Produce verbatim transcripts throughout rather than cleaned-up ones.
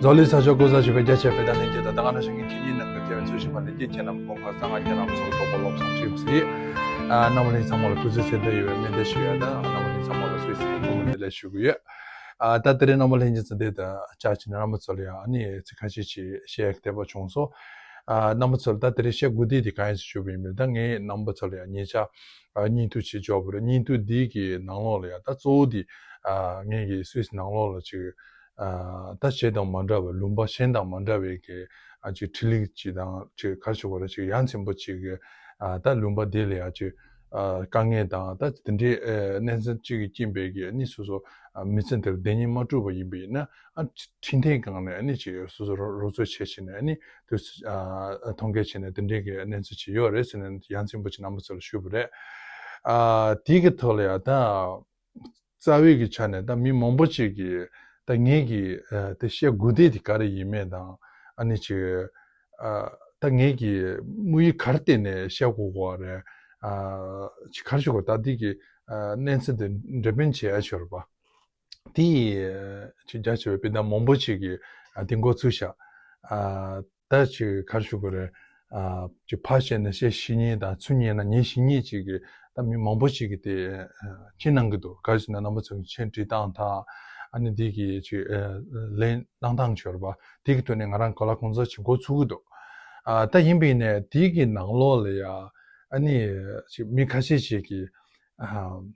འཛམ་གླིང་ས་ཕྱོགས་ཀུན་ས་ཞིག་པའི་རྒྱ་ཆེ་བའི་ད་ལན་གྱི་ད་ད་ག་ན་ཞིག་གི་ཁྱེད་ཉིད་ནང་གི་རྒྱལ་བའི་ཚུལ་ཞིག་པ་ལས་ཀྱི་ཁྱེད་རྣམས་གོང་ཁ་གསང་སྔགས་ཁྱེད་རྣམས་ཚོགས་གྲོགས་པོ་བློ་བཟང་ཁྲིད་ཟེར། ཨ་རྣམ་པ་ལྷན་ཚང་མ་ལ་སྐུ་གཟུགས་ཚེ་འདི་ཡོད་པའི་སྨོན་འདུན་ཞུ་ཡ། ད་རྣམ་པ་ལྷན་ཚང་མ་ལ་སུད་སི་གི་ཚོགས་མི་འདི་ལས་ཞུ་གི་ཡོད། ཨ་ད་དེ་རིང་རྣམ་པ་ལྷན་རྒྱས་ཚོ་འདི་ད་བཅར་བྱས་ནས་རྣམ་པ་ཚོ་ལ་ཡང་ཨ་ནི་ཚིག་ཁ་ཤས་ཤིག་བཤད་ཡག་འདོད་པ་བྱུང་སོང་། ཨ་རྣམ་པ་ཚོ་ལ་ད་དེ་རིང་བཤད་དགོས་དེ་དེ་གང་ཡིན་ཞུས་པ་ཡིན་པས། ད་ངས་རྣམ་པ་ཚོ་ལ་ཡང་ཉེ་ཆར་ཨ་བརྙན་ཐུང་ཅིག་འབྱོར་བ་རེད། བརྙན་ཐུང་འདི་གི་ནང་ལོགས་ལ་ཡང་ད་གཙོ་བོ་འདི་ཨ་ངས་གི་སུད་སི་ནང་ལོགས་ལ་ཅིག་ཨ་ད་གཞན་དང་མ་འདྲ་བའི་ལུང་པ་གཞན་དང་མ་འདྲ་བའི་གི་ཨ་ཅིག་འཕྲིན་ལས་ཅིག་དང་ཅིག་ག་རེ་ཞུ་དགོས་རེད། ཅིག་ཡ་མཚན་པོ་ཅིག་གི་ཨ་ད་ལུང་པ་འདི་ལ་ཡང་ཅིག་ཨ་དཀའ་ངལ་དང་ད་དེ་འདྲའི་ཨ་གནས་ཚུལ་ཅིག་གི་རྐྱེན་པས་གི་ཨ་ནི་སོ་སོ་ཨ་མི་ཚེ་འདིར་བདེ་སྐྱིད་མ་བསྒྲུབས་པ་ཡིན་པ་ཡིན་ན། ཨ་འཕྲིན་ཕྲན་སྒང་ནས་ཨ་ནི་ཅིག་སོ་སོ་རོགས་རོགས་ཚོད་བྱས་བྱས་ནས་ཨ་ནི་དུས་ཨ་མཐོང་གལ་བྱས་ནས་དེ་འདྲའི་གི་གནས་ཚུལ་ཅིག་ཡོད་རེད་ཟེར་ནས་ཡ་མཚན་པོ་ཅིག་རྣམ་པ་ཚོ་ལ་ཞུས་པ་རེད། ཨ་དེ་གི་ཐོག་ལ་ཡང་ད་རྩ་བའི་གི་ཆ་ནས་ད་མི་མང་པོ་ཅིག་གིས་ད་ངས་གི་ཨ་དེ་བཤད་དགོས་དེ་དེ་ག་རེ་ཡིན་མིན་དང་ཨ་ནི་ཅིག་ཨ་ད་ངས་གི་དམིགས་ཡུལ་ག་རེ་བརྟེན་ནས་བཤད་དགོས་དགོས་རེད། ཨ་ཅིག་ག་རེ་ཞུ་དགོས། ད་དེ་གི་ཨ་གནས་ཚུལ་དེ་འགྲེམས་སྤེལ་བྱེད་ཡ་ཞོར་བ། དེ་ཡིས་ཅིག་རྒྱ་ཆེ་བའི་དཔེ་ད་མང་པོ་ཅིག་གིས་ཨ་དེ་འགོ་ཚུགས་ཤག་ཨ་ད་ཅིག་ག་རེ་ཞུ་དགོས་རེད། ཨ་ཅིག་ཕར་བཤད་ན་བཤད་ཤེས་མཁན་དང་ཚུར་ཉན་ན་ཉན་ཤེས་མཁན་ཅིག་གིས་ད་མི་མང་པོ་ཅིག་གིས་དེ་ཨ་མཁྱེན་གནང་གི་འདུག་ག་རེ་ཞུ་ན་རྣམ་པ་ཚོ་གི་མཆན་བྲིས་སྟངས་དང་ཨ་ནི་འདི་གི་ཅིག་ཨ་ལན་གནང་སྟངས་ཅིག་ཡོད་རེད་པ། དེ་གི་ཐོག་ནས་ང་རང་གང་ལ་གང་འཚམ་ཅིག་འགོ་ཚུགས་ཀྱི་འདུག་ཨ་ད་ཡིན་པ་ཡིན་ནའི་དེ་གི་ནང་ལོགས་ལ་ཡ་ཨ་ནི་ཅིག་མི་ཁ་ཤས་ཤིག་གིས་ཨ།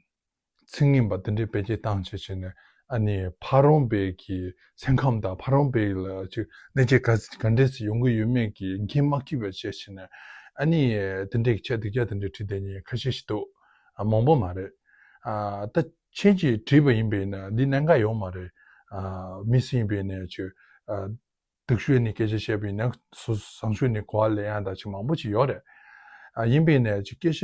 ཚིག་ངན་པ་དེ་འདྲའི་བེད་སྤྱོད་བཏང་བྱས་བྱས་ནས་ཨ་ནི་ཕ་རོལ་པོའི་གི་སེམས་ཁམས་དང་ཕ་རོལ་པོའི་ལ་ཅིག་གནོད་འཚེ་ག་ག་འདྲས་སེ་ཡོང་གི་ཡོད་མེད་ཀྱི་འགན་མ་འཁྱེར་བ་བྱས་བྱས་ནས་ཨ་ནི་དེ་འདྲའི་ཆེད་སྡུག་ཅག་དེ་འདྲའི་བྲིས་བསྡད་མཁན་ཁ་ཤས་ཤིག་འདུག་ཨ་མང་པོ་མ་རེད། ཨ་ད་ཁྱེད་ཀྱིས་བྲིས་པ་ཡིན་པས་ན་འདི་གནད་འགག་ཡོད་མ་རེད། ཨ་མི་སུ་ཡིན་པས་ན་ཅིག་ཨ་སྡུག་ཤོས་ནས་སྐད་ཆ་བཤད་པ་ཡིན་ན་སོ་བཟང་ཤོས་ནས་གོ་བ་ལེན་ཡག་དང་ཅིག་མང་པོ་ཅིག་ཡོད་རེད། ཨ་ཡིན་པས་ན་ཅིག་སྐད་ཆ་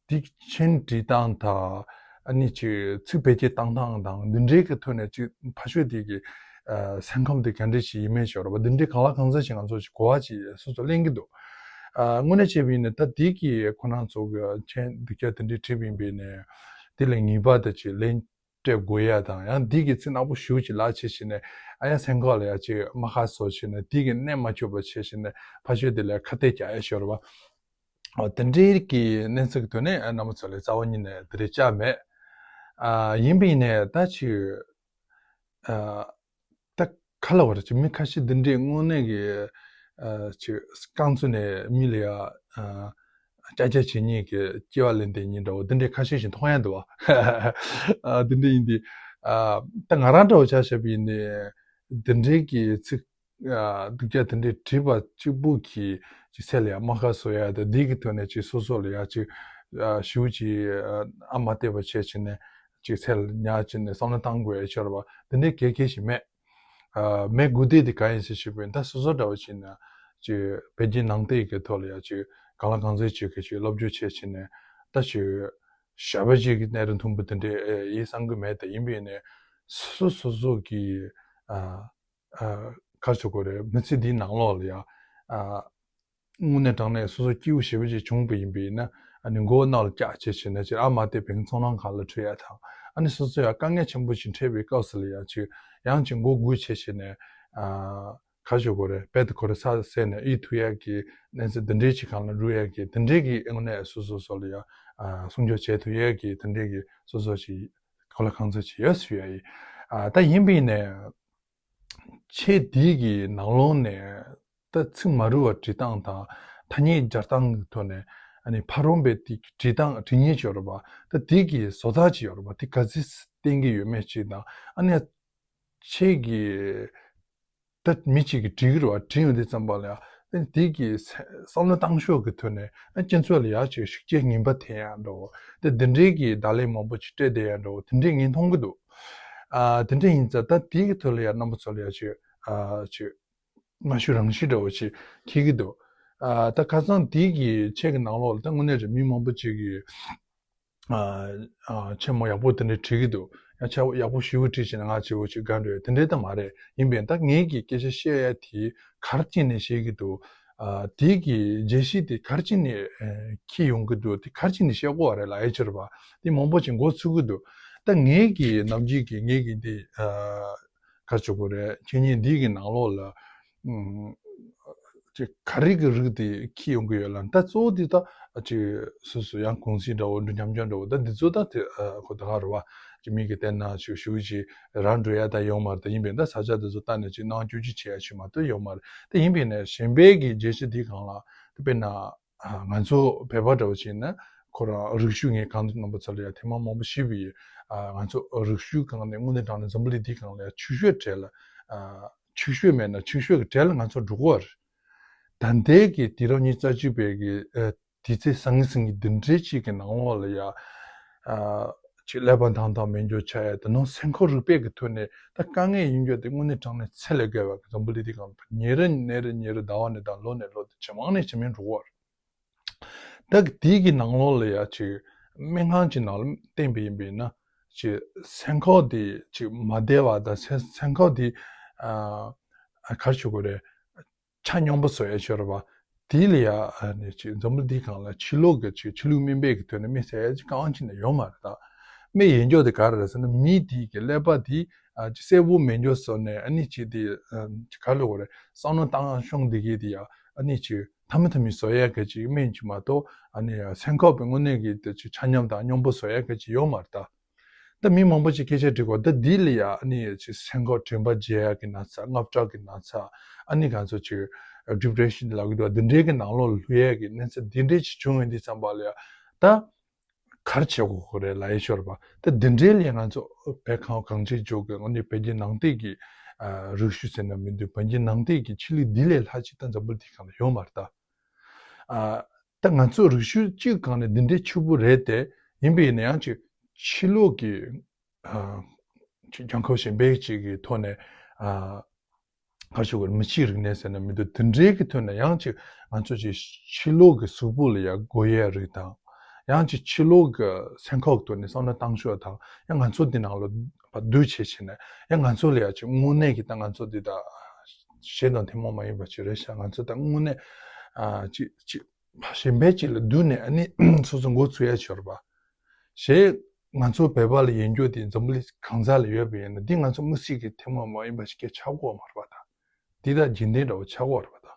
འདི་མཆན་བྲིས་སྟངས་དང་ཨ་ནི་ཅིག་ཚིག་བེད་སྤྱོད་བཏང་སྟངས་དང་འདི་འདྲའི་གི་ཐོག་ནས་ཅིག་ཕ་ཤོས་དེ་གི་ཨ་སེམས་ཁམས་དེ་ག་འདྲ་ཞིག་ཡིན་མིན་ཞིག་ཡོད་རེད་པ། འདི་འདྲའི་གང་ལ་གང་འཚམ་ཞིག་ང་ཚོ་ཅིག་གོ་བ་ཅིག་སོ་སོ་ལེན་གི་འདུག་ཨ་དངོས་གནས་བྱས་པ་ཡིན་ན་ད་འདི་གི་ཁོ་རང་ཚོ་གི་མཆན་སྡུག་ཅག་དེ་འདྲའི་བྲིས་པ་ཡིན་པས་ན་དེ་ལ་ངེས་པར་དུ་ཅིག་ལན་སྤྲད་དགོས་ཡ་དང་ཡང་འདི་གི་ཚིག་ནག་པོ་ཞེ་པོ་ཅིག་ལབ་བྱས་བྱས་ནས་ཨ་ཡ་སེམས་ཁོག་ལ་ཡ་ཅིག་རྨ་ཁ་བཟོ་བྱས་ནས་འདི་གི་གནད་མ་ཆོད་པ་བྱས་བྱས་ནས་ཕ་ཤོས་དེ་ལ་ཁ་གཏད་རྒྱག་ཡ་ཞོར་བ། ཨ་དེ་འདྲའི་གི་གནས་ཚུལ་གི་ཐོག་ནས་ཨ་རྣམ་པ་ཚོ་ལ་རྩ་བ་ཉིད་ནས་དེ་རེད་བཅར་མེད། ཨ་ཡིན་པ་ཡིན་ནའི་ད་ཅིག་ཨ་ད་ག་ལབ་དགོས་རེད། ཅིག་མི་ཁ་ཤས་འདི་འདྲའི་དངོས་གནས་ཀྱི་ཨ་ཅིག་རྐང་བཙུགས་ནས་མི་ལ་ཡ་ཨ་ཅག་ཅག་བྱེད་མཁན་གྱི་སྐྱེ་བ་ལེན་བསྡད་མཁན་འདྲ་བོ་འདི་འདྲའི་ཁ་ཤས་ཤིག་མཐོང་ཡ་འདུག་བ། ཨ་འདི་འདྲ་ཡིན་དུས་ཨ་ད་ང་རང་འདྲ་བོ་ཆ་བཞག་པ་ཡིན་ནའི་འདི་འདྲའི་གི་ཚིག་ཨ་སྡུག་ཅག་དེ་འདྲའི་བྲིས་པ་གཅིག་པུ་གིས་ཅིག་ཚེ་ལ་ཡ་རྨ་ཁ་བཟོ་ཡ་དང་འདི་གི་ཐོག་ནས་ཅིག་སོ་སོ་ལ་ཡ་ཅིག་ཨ་ཞེ་པོ་ཅིག་ཨ་མ་བདེ་བ་བྱས་བྱས་ནས་ཅིག་ཚེ་ལ་ཉར་བྱས་ནས་བསམ་བློ་བཏང་དགོས་ཡ་ཆེ་བ་འདི་འདྲའི་གལ་གལ་ཞིག་མེད། ཨ་མེད་དགོས་དེ་དེ་ག་ཡིན་ཟེར་ཞུས་པ་ཡིན་ན་ད་སོ་སོ་འདྲ་བོ་བྱས་ན་ཅིག་བོད་བརྒྱུད་ནང་བསྟན་གྱི་ཐོག་ལ་ཡ་ཅིག་གང་ལ་གང་འཚམ་ཅིག་གི་ཅིག་སློབ་སྦྱོང་བྱས་བྱས་ནས་ད་ཅིག་ཞབས་པ་ཅིག་གི་གནས་རི་མཐོན་པོ་དེ་འདྲའི་ཨེ་ཡིན་བསམ་གི་མེད། དེ་ཡིན་པས་ནས་སོ་སོ་སོ་སོ་གི་ཨ་ཨ་ག་རེ་ཞུ་དགོས་རེད། མི་ཚེ་འདིའི་ནང་ལོགས་ལ་ཡ་ཨ་དངོས་གནས་དྲང་གནས་སོ་སོ་སྐྱིད་པོ་ཞེ་པོ་ཅིག་བྱུང་བ་ཡིན་པས་ན་ཨ་ནི་མགོ་བོ་གནག་ལ་བཀྱག་བྱས་བྱས་ནས་ཅིག་ཨ་མ་དེ་བེང་ཚོང་ནང་ག་ལ་ཁྲིད་ཡ་དང་ཨ་ནི་སོ་སོ་ཡ་དཀའ་ངལ་ཆེན་པོ་ཞིག་འཕྲད་པའི་སྐབས་སུ་ལ་ཡ་ཅིག་ཡང་ཅིག་མགོ་སྒུར་བྱས་བྱས་ནས་ཨ་ག་རེ་ཞུ་དགོས་རེད། དཔལ་དུ་གོ་རེ་ས་ཟེར་ནས་ཨི་ཐུ་ཡ་གི་གནས་ཚུལ་འདི་འདྲའི་ཅིག་གང་ལ་འགྲོ་ཡ་གི་དེ་འདྲའི་གི་དངོས་གནས་སོ་སོ་སོ་ལ་ཡ་ཨ་སྲུང་སྐྱོབ་བྱེད་ཐུབ་ཡ་གི་དེ་འདྲའི་གི་སོ་སོ་ཞིག་གང་ལ་གང་འཚམ་ཅིག་ཡོད་ཟེར་ཡ་ཡིན། ཨ་ད་ཡིན་པས་ནས། ཆེས་འདི་གི་ནང་ལོགས་ནས་ད་ཚིག་མ་རུལ་བ་བྲིས་སྟངས་དང་ཐ་སྙད་སྦྱར་སྟངས་ཀྱི་ཐོག་ནས་ཨ་ནི་ཕ་རོལ་པོའི་དེ་བྲིས་སྟངས་བྲིས་ཉེས་ཅིག་ཡོད་རེད་པ། ད་དེ་གི་བཟོ་ལྟ་ཅིག་ཡོད་རེད་པ། དེ་ག་ཚོད་བསྟན་གྱི་ཡོད་མེད་ཅིག་དང་ཨ་ནི་ཆེས་གི་ད་མི་གཅིག་གིས་བྲིས་ཀྱི་རེད་པ། བྲིས་ཡོང་དུས་ཙམ་པ་ལ་ཡང་ཨ་ནི་དེ་གི་བསམ་བློ་བཏང་ཕྱོགས་ཀྱི་ཐོག་ནས་ཨ་སྤྱི་ཚོགས་ལ་ཡང་ཅིག་ཤུགས་རྐྱེན་ངན་པ་ཐེབས་ཡ་འདྲ་བོ་དེ་འདི་འདྲའི་གི་བརྡ་ལན་མང་པོ་ཅིག་སྤྲད་བསྡད་ཡ་འདྲ་བོ་དེ་འདྲའི་ངས་མཐོང་གི་འདུག་ཨ་དེ་འདྲ་ཡིན་ཙང་ད་དེ་གི་ཐོག་ལ་ཡང་རྣམ་པ་ཚོ་ལ་ཡང་ཅིག་ཨ་ཅིག་སྨྲ་ཤེས་རང་ཤེས་འདྲ་བོ་ཅིག་འཁྱེར་གྱི་འདུག་ཨ་ད་ཁ་སང་དེ་གི་ཆེད་ཀྱི་ནང་ལོགས་ལ་ད་དངོས་གནས་རེད། མི་མང་པོ་ཅིག་གིས་ཨ་ཨ་ཆེན་མོ་ཡག་པོ་དེ་འདྲ་བྲིས་ཀྱི་འདུག་ཡང་ཆ་ཡག་པོ་ཞེ་པོ་བྲིས་བྱས་ན་ང་ཆེ་བོ་ཅིག་དགའ་འགྲོ་ཡ་དེ་འདྲ་ད་མ་རེད། ཡིན་པས་ད་ངས་ཀྱི་སྐད་ཆ་བཤད་ཡ་དེ་ག་རེ་བྱས་ནས་བཤད་ཀྱི་འདུག་ཨ་དེ་གི་འགྲེལ་བཤད་དེ་ག་རེ་བྱས་ནས་ཨ་འཁྱེར་ཡོང་གི་འདུག་དེ་ག་རེ་བྱས་ནས་བཤད་དགོས་པ་རེད་ལབ་ཡ་ཅིག་རེད་པ། དེ་མང་པོ་ཅིག་མགོ་ཚོད་ཀྱི་འདུག་ད་ངས་ཀྱི་ནམ་རྒྱུན་གྱི་ངས་ཀྱི་འདི་ཨ་ ག་རེ་བྱེད་དགོས་རེད། འཆད་ཉན་འདི་གི་ནང་ལོགས་ལ་ཨུམ། ཅིག་ག་རེ་གི་རིགས་དེ་འཁྱེར་ཡོང་གི་ཡོད་ལ། ད་གཙོ་བོ་དེ་ད་ཅིག་སོ་སོ་ཡང་གུང་སེང་འདྲ་བོ་འདྲ་ཉམས་མྱོང་འདྲ་བོ་ད་འདི་ཚོ་ད་དེ་ཨ་ཁོ་ད་ག་རེད་བ། ཅིག་མི་གི་བལྟས་ན་ཅིག་ཞུ་ཅིག་རང་འགྲོ་ཡ་ད་ཡོད་མ་རེད། ད་ཡིན་པས་ད་ས་ཆ་དེ་ཚོ་ལྟ་ནས་ཅིག་ནང་བཅུད་ཅིག་བྱེད་ཡ་ཞིག་མ་གཏོགས་ཡོད་མ་རེད། ད་ཡིན་པས་ནས་གཞན་པའི་གི་རྒྱལ་སྤྱི་འདིའི་སྒང་ལ་ད་དཔེར་ན་ཨ་ང་ཚོ་བོད་པ་འདྲ་བོ་བྱས་ན་ཁོ་རང་རིག་ཞུ་ངས་གང་དུ་རྣམ་པ་ཚོ་ལ་ཡ་ཐེངས་མ་མང་པོ་ཞུས་པ་ཡིན། ཨ་ང་ཚོ་རིག་ཞུ་སྒང་ནས་དངོས་གནས་དྲང་གནས་འཛམ་བུ་གླིང་འདིའི་སྒང་ལ་ཡ་ཆེ་ཤོས་གྲས་ལ་ཨ། ཆེ་ཤོས་མེད་ན་ཆེ་ཤོས་ཀྱི་གྲས་ལ་ང་ཚོ་འགྲོ་གི་ཡོད་རེད། ད་ལྟའི་གི་དུས་རབས་ཉི་ཤུ་རྩ་གཅིག་པའི་གི་ཨ་དུས་ཚོད་སང་ཉིན་སང་ཉིན་འདི་འདྲའི་ཅིག་གི་ནང་ལོགས་ལ་ཡ་ཨ་ཅིག་ཀླད་པ་འདང་དང་མེད་འགྱོ་ཆ་ཡ་དེ་ནང་སེམས་ཁམས་རིག་པའི་གི་ཐོག་ནས་ད་དཀའ་ངལ་ཡིན་རྒྱུ་དེ་དངོས་གནས་དྲང་གནས་ཚད་ལས་བརྒལ་བ་གི་འཛམ་བུ་གླིང་འདི་སྒང་ལ་ཉིན་རེ་ཉིན་རེ་ཉིན་རེ་ཟླ་བ་ནས་ཟླ་ལོ་ནས་ལོ་དེ་ཇེ་མང་ནས་ཇེ་མང་འགྲོ་གི་ཡོད་རེད། ད་དེའི་གི་ནང་ལོགས་ལ་ཡ་ཅིག་སྨན་ཁང་ཅིག་ནང་ལ་བསྟན་པ་ཡིན་པས་ན་ཅིག་སེམས་ཁམས་དེ་ཅིག་མ་བདེ་བ་དང་སེམས་སེམས་ཁམས་དེ་ཨ་ག་རེ་ཞུ་དགོས་རེད། ཆ་སྙོམས་པོ་བཟོ་ཡ་ཤོར་བ། དེ་ལ་ཡ་ཨ་ནི་ཅིག་འཛམ་བུ་གླིང་འདིའི་སྒང་ལ་ཕྱི་ལོགས་ཀྱི་ཅིག་ཆོས་ལུགས་སྨན་པའི་གི་ཐོག་ནས་སྨན་ཟ་ཡ་ཅིག་རྐང་གཅིག་ནས་ཡོད་མ་རེད་ད། སྨན་ཡིན་རྒྱུ་དེ་ག་རེ་རེད་ཟེར་ན་མི་དེའི་གི་ཀླད་པ་དེ་ཨ་ཅིག་གསལ་པོ་མེད་རྒྱུ་བཟོ་ནས་ཨ་ནི་ཅིག་དེ་ཨ་ཅིག་ག་རེ་ལབ་དགོས་རེད། བསམ་བློ་བཏང་ཤོང་དེ་གི་དེ་ཡ་ཨ་ནི་ཅིག་ཐ་མི་ཐ་མི་བཟོ་ཡ་གི་ཅིག་སྨན་ཅིག་མ་གཏོགས་ཨ་ནི་ཡ་སེམས་ཁམས་པའི་དངོས་གནས་ཀྱི་དེ་ཅིག་ཆ་སྙོམས་དང་སྙོམས་པོ་བཟོ་ཡ་གི་ཅིག་ཡོད་མ་རེད་ད། ད་མི་མང་པོ་ཅིག་སྐད་ཆ་དྲི་གོ་ད་འདི་ལ་ཡ་ཨ་ནི་ཅིག་སེམས་ཁམས་དྲན་པ་བརྗེད་ཡ་གི་ན་ཚ། དངངས་སྐྲག་གི་ན་ཚ། ཨ་ནི་ག་ཚོད་ཅིག་ཌི་པི་རེ་ཤན་ལབ་གི་འདུག་འདི་འདྲའི་གི་ནང་ལོགས་ལ་ལྷུང་ཡ་གི་གནས་ཚུལ་འདི་འདྲའི་ཅིག་བྱུང་ཡོང་དུས་ཙམ་པ་ལ་ཡ་ད་ག་རེ་བྱེད་དགོས་ཀྱི་རེད་ལབ་ཡ་ཤོར་བ། ད་འདི་འདྲའི་ལ་ཡ་ང་ཚོ་བོད་ཁམས་གངས་ཅན་ལྗོངས་ཀྱི་ཨ་ནི་བོད་བརྒྱུད་ནང་བསྟན་གྱི་ཨ་རིག་གཞུང་ཟེར་ན་མི་འདུག་བོད་བརྒྱུད་ནང་བསྟན་གྱི་ཆོས་ལུགས་འདི་ལས་ལྷག་ཅིག་ད་འཛམ་བུ་གླིང་འདིའི་སྒང་ལ་ཡོད་མ་རེད་ད། ཨ་ད་ང་ཚོ་རིག་གཞུང་གཅིག་སྒང་ནས་འདི་འདྲའི་ཕྱུག་པོ་རེད་དེ། ཡིན་པས་ན་ཡང་ཅིག་ཕྱི་ལོགས་ཀྱི་ཨ་ཅིག་རྒྱལ་ཁབ་གཞན་པའི་ཅིག་གི་ཐོག་ནས་ཨ་ག་རེ་ཞུ་དགོས་རེད། མི་གཅིག་རིག་གནས་ཟེར་ན་མི་འདུག་འདི་འདྲའི་གི་ཐོག་ནས་ཡང་ཅིག་ང་ཚོ་ཅིག་ཕྱི་ལོགས་ཀྱི་གཟུགས་པོ་ལ་ཡ་དགོས་ཡ་རིགས་དང་། ཡང་ཅིག་ཕྱི་ལོགས་ཀྱི་སེམས་ཁམས་ཀྱི་ཐོག་ནས་བསམ་བློ་བཏང་ཕྱོགས་དང་། ཡང་ང་ཚོ་འདི་ནང་ལ་བསྡུ་བྱས་བྱས་ནས་ཡང་ང་ཚོ་ལ་ཡ་ཅིག་དངོས་གནས་ཀྱི་ད་ང་ཚོ་འདི་ད་གཞན་དང་ཐུན་མོང་མ་ཡིན་པ་ཅིག་རེད་ཤག་ང་ཚོ་ད་དངོས་གནས་ཨ་ཅིག་ཅིག་གཞན་པའི་ཅིག་ལ་བསྡུས་ནས་ཨ་ནི་སོ་སོ་འགོ་ཚུགས་ཡ་ཅིག་ཡོད་རེད་པ། ཞེས་ང་ཚོ་བོད་པ་ལ་ཡིན་རྒྱུ་དེ་འཛམ་བུ་གླིང་གང་ས་ལ་ཡོད་པ་ཡིན་ན་འདི་ང་ཚོ་མི་སེར་གྱི་ཐུན་མོང་མ་ཡིན་པ་ཞིག་གི་ཆགས་ཀྱི་ཡོད་མ་རེད་པ་ད། འདི་ད་རྒྱུན་ལྡན་འདྲ་བོ་ཆགས་ཀྱི་ཡོད་རེད་པ་ད།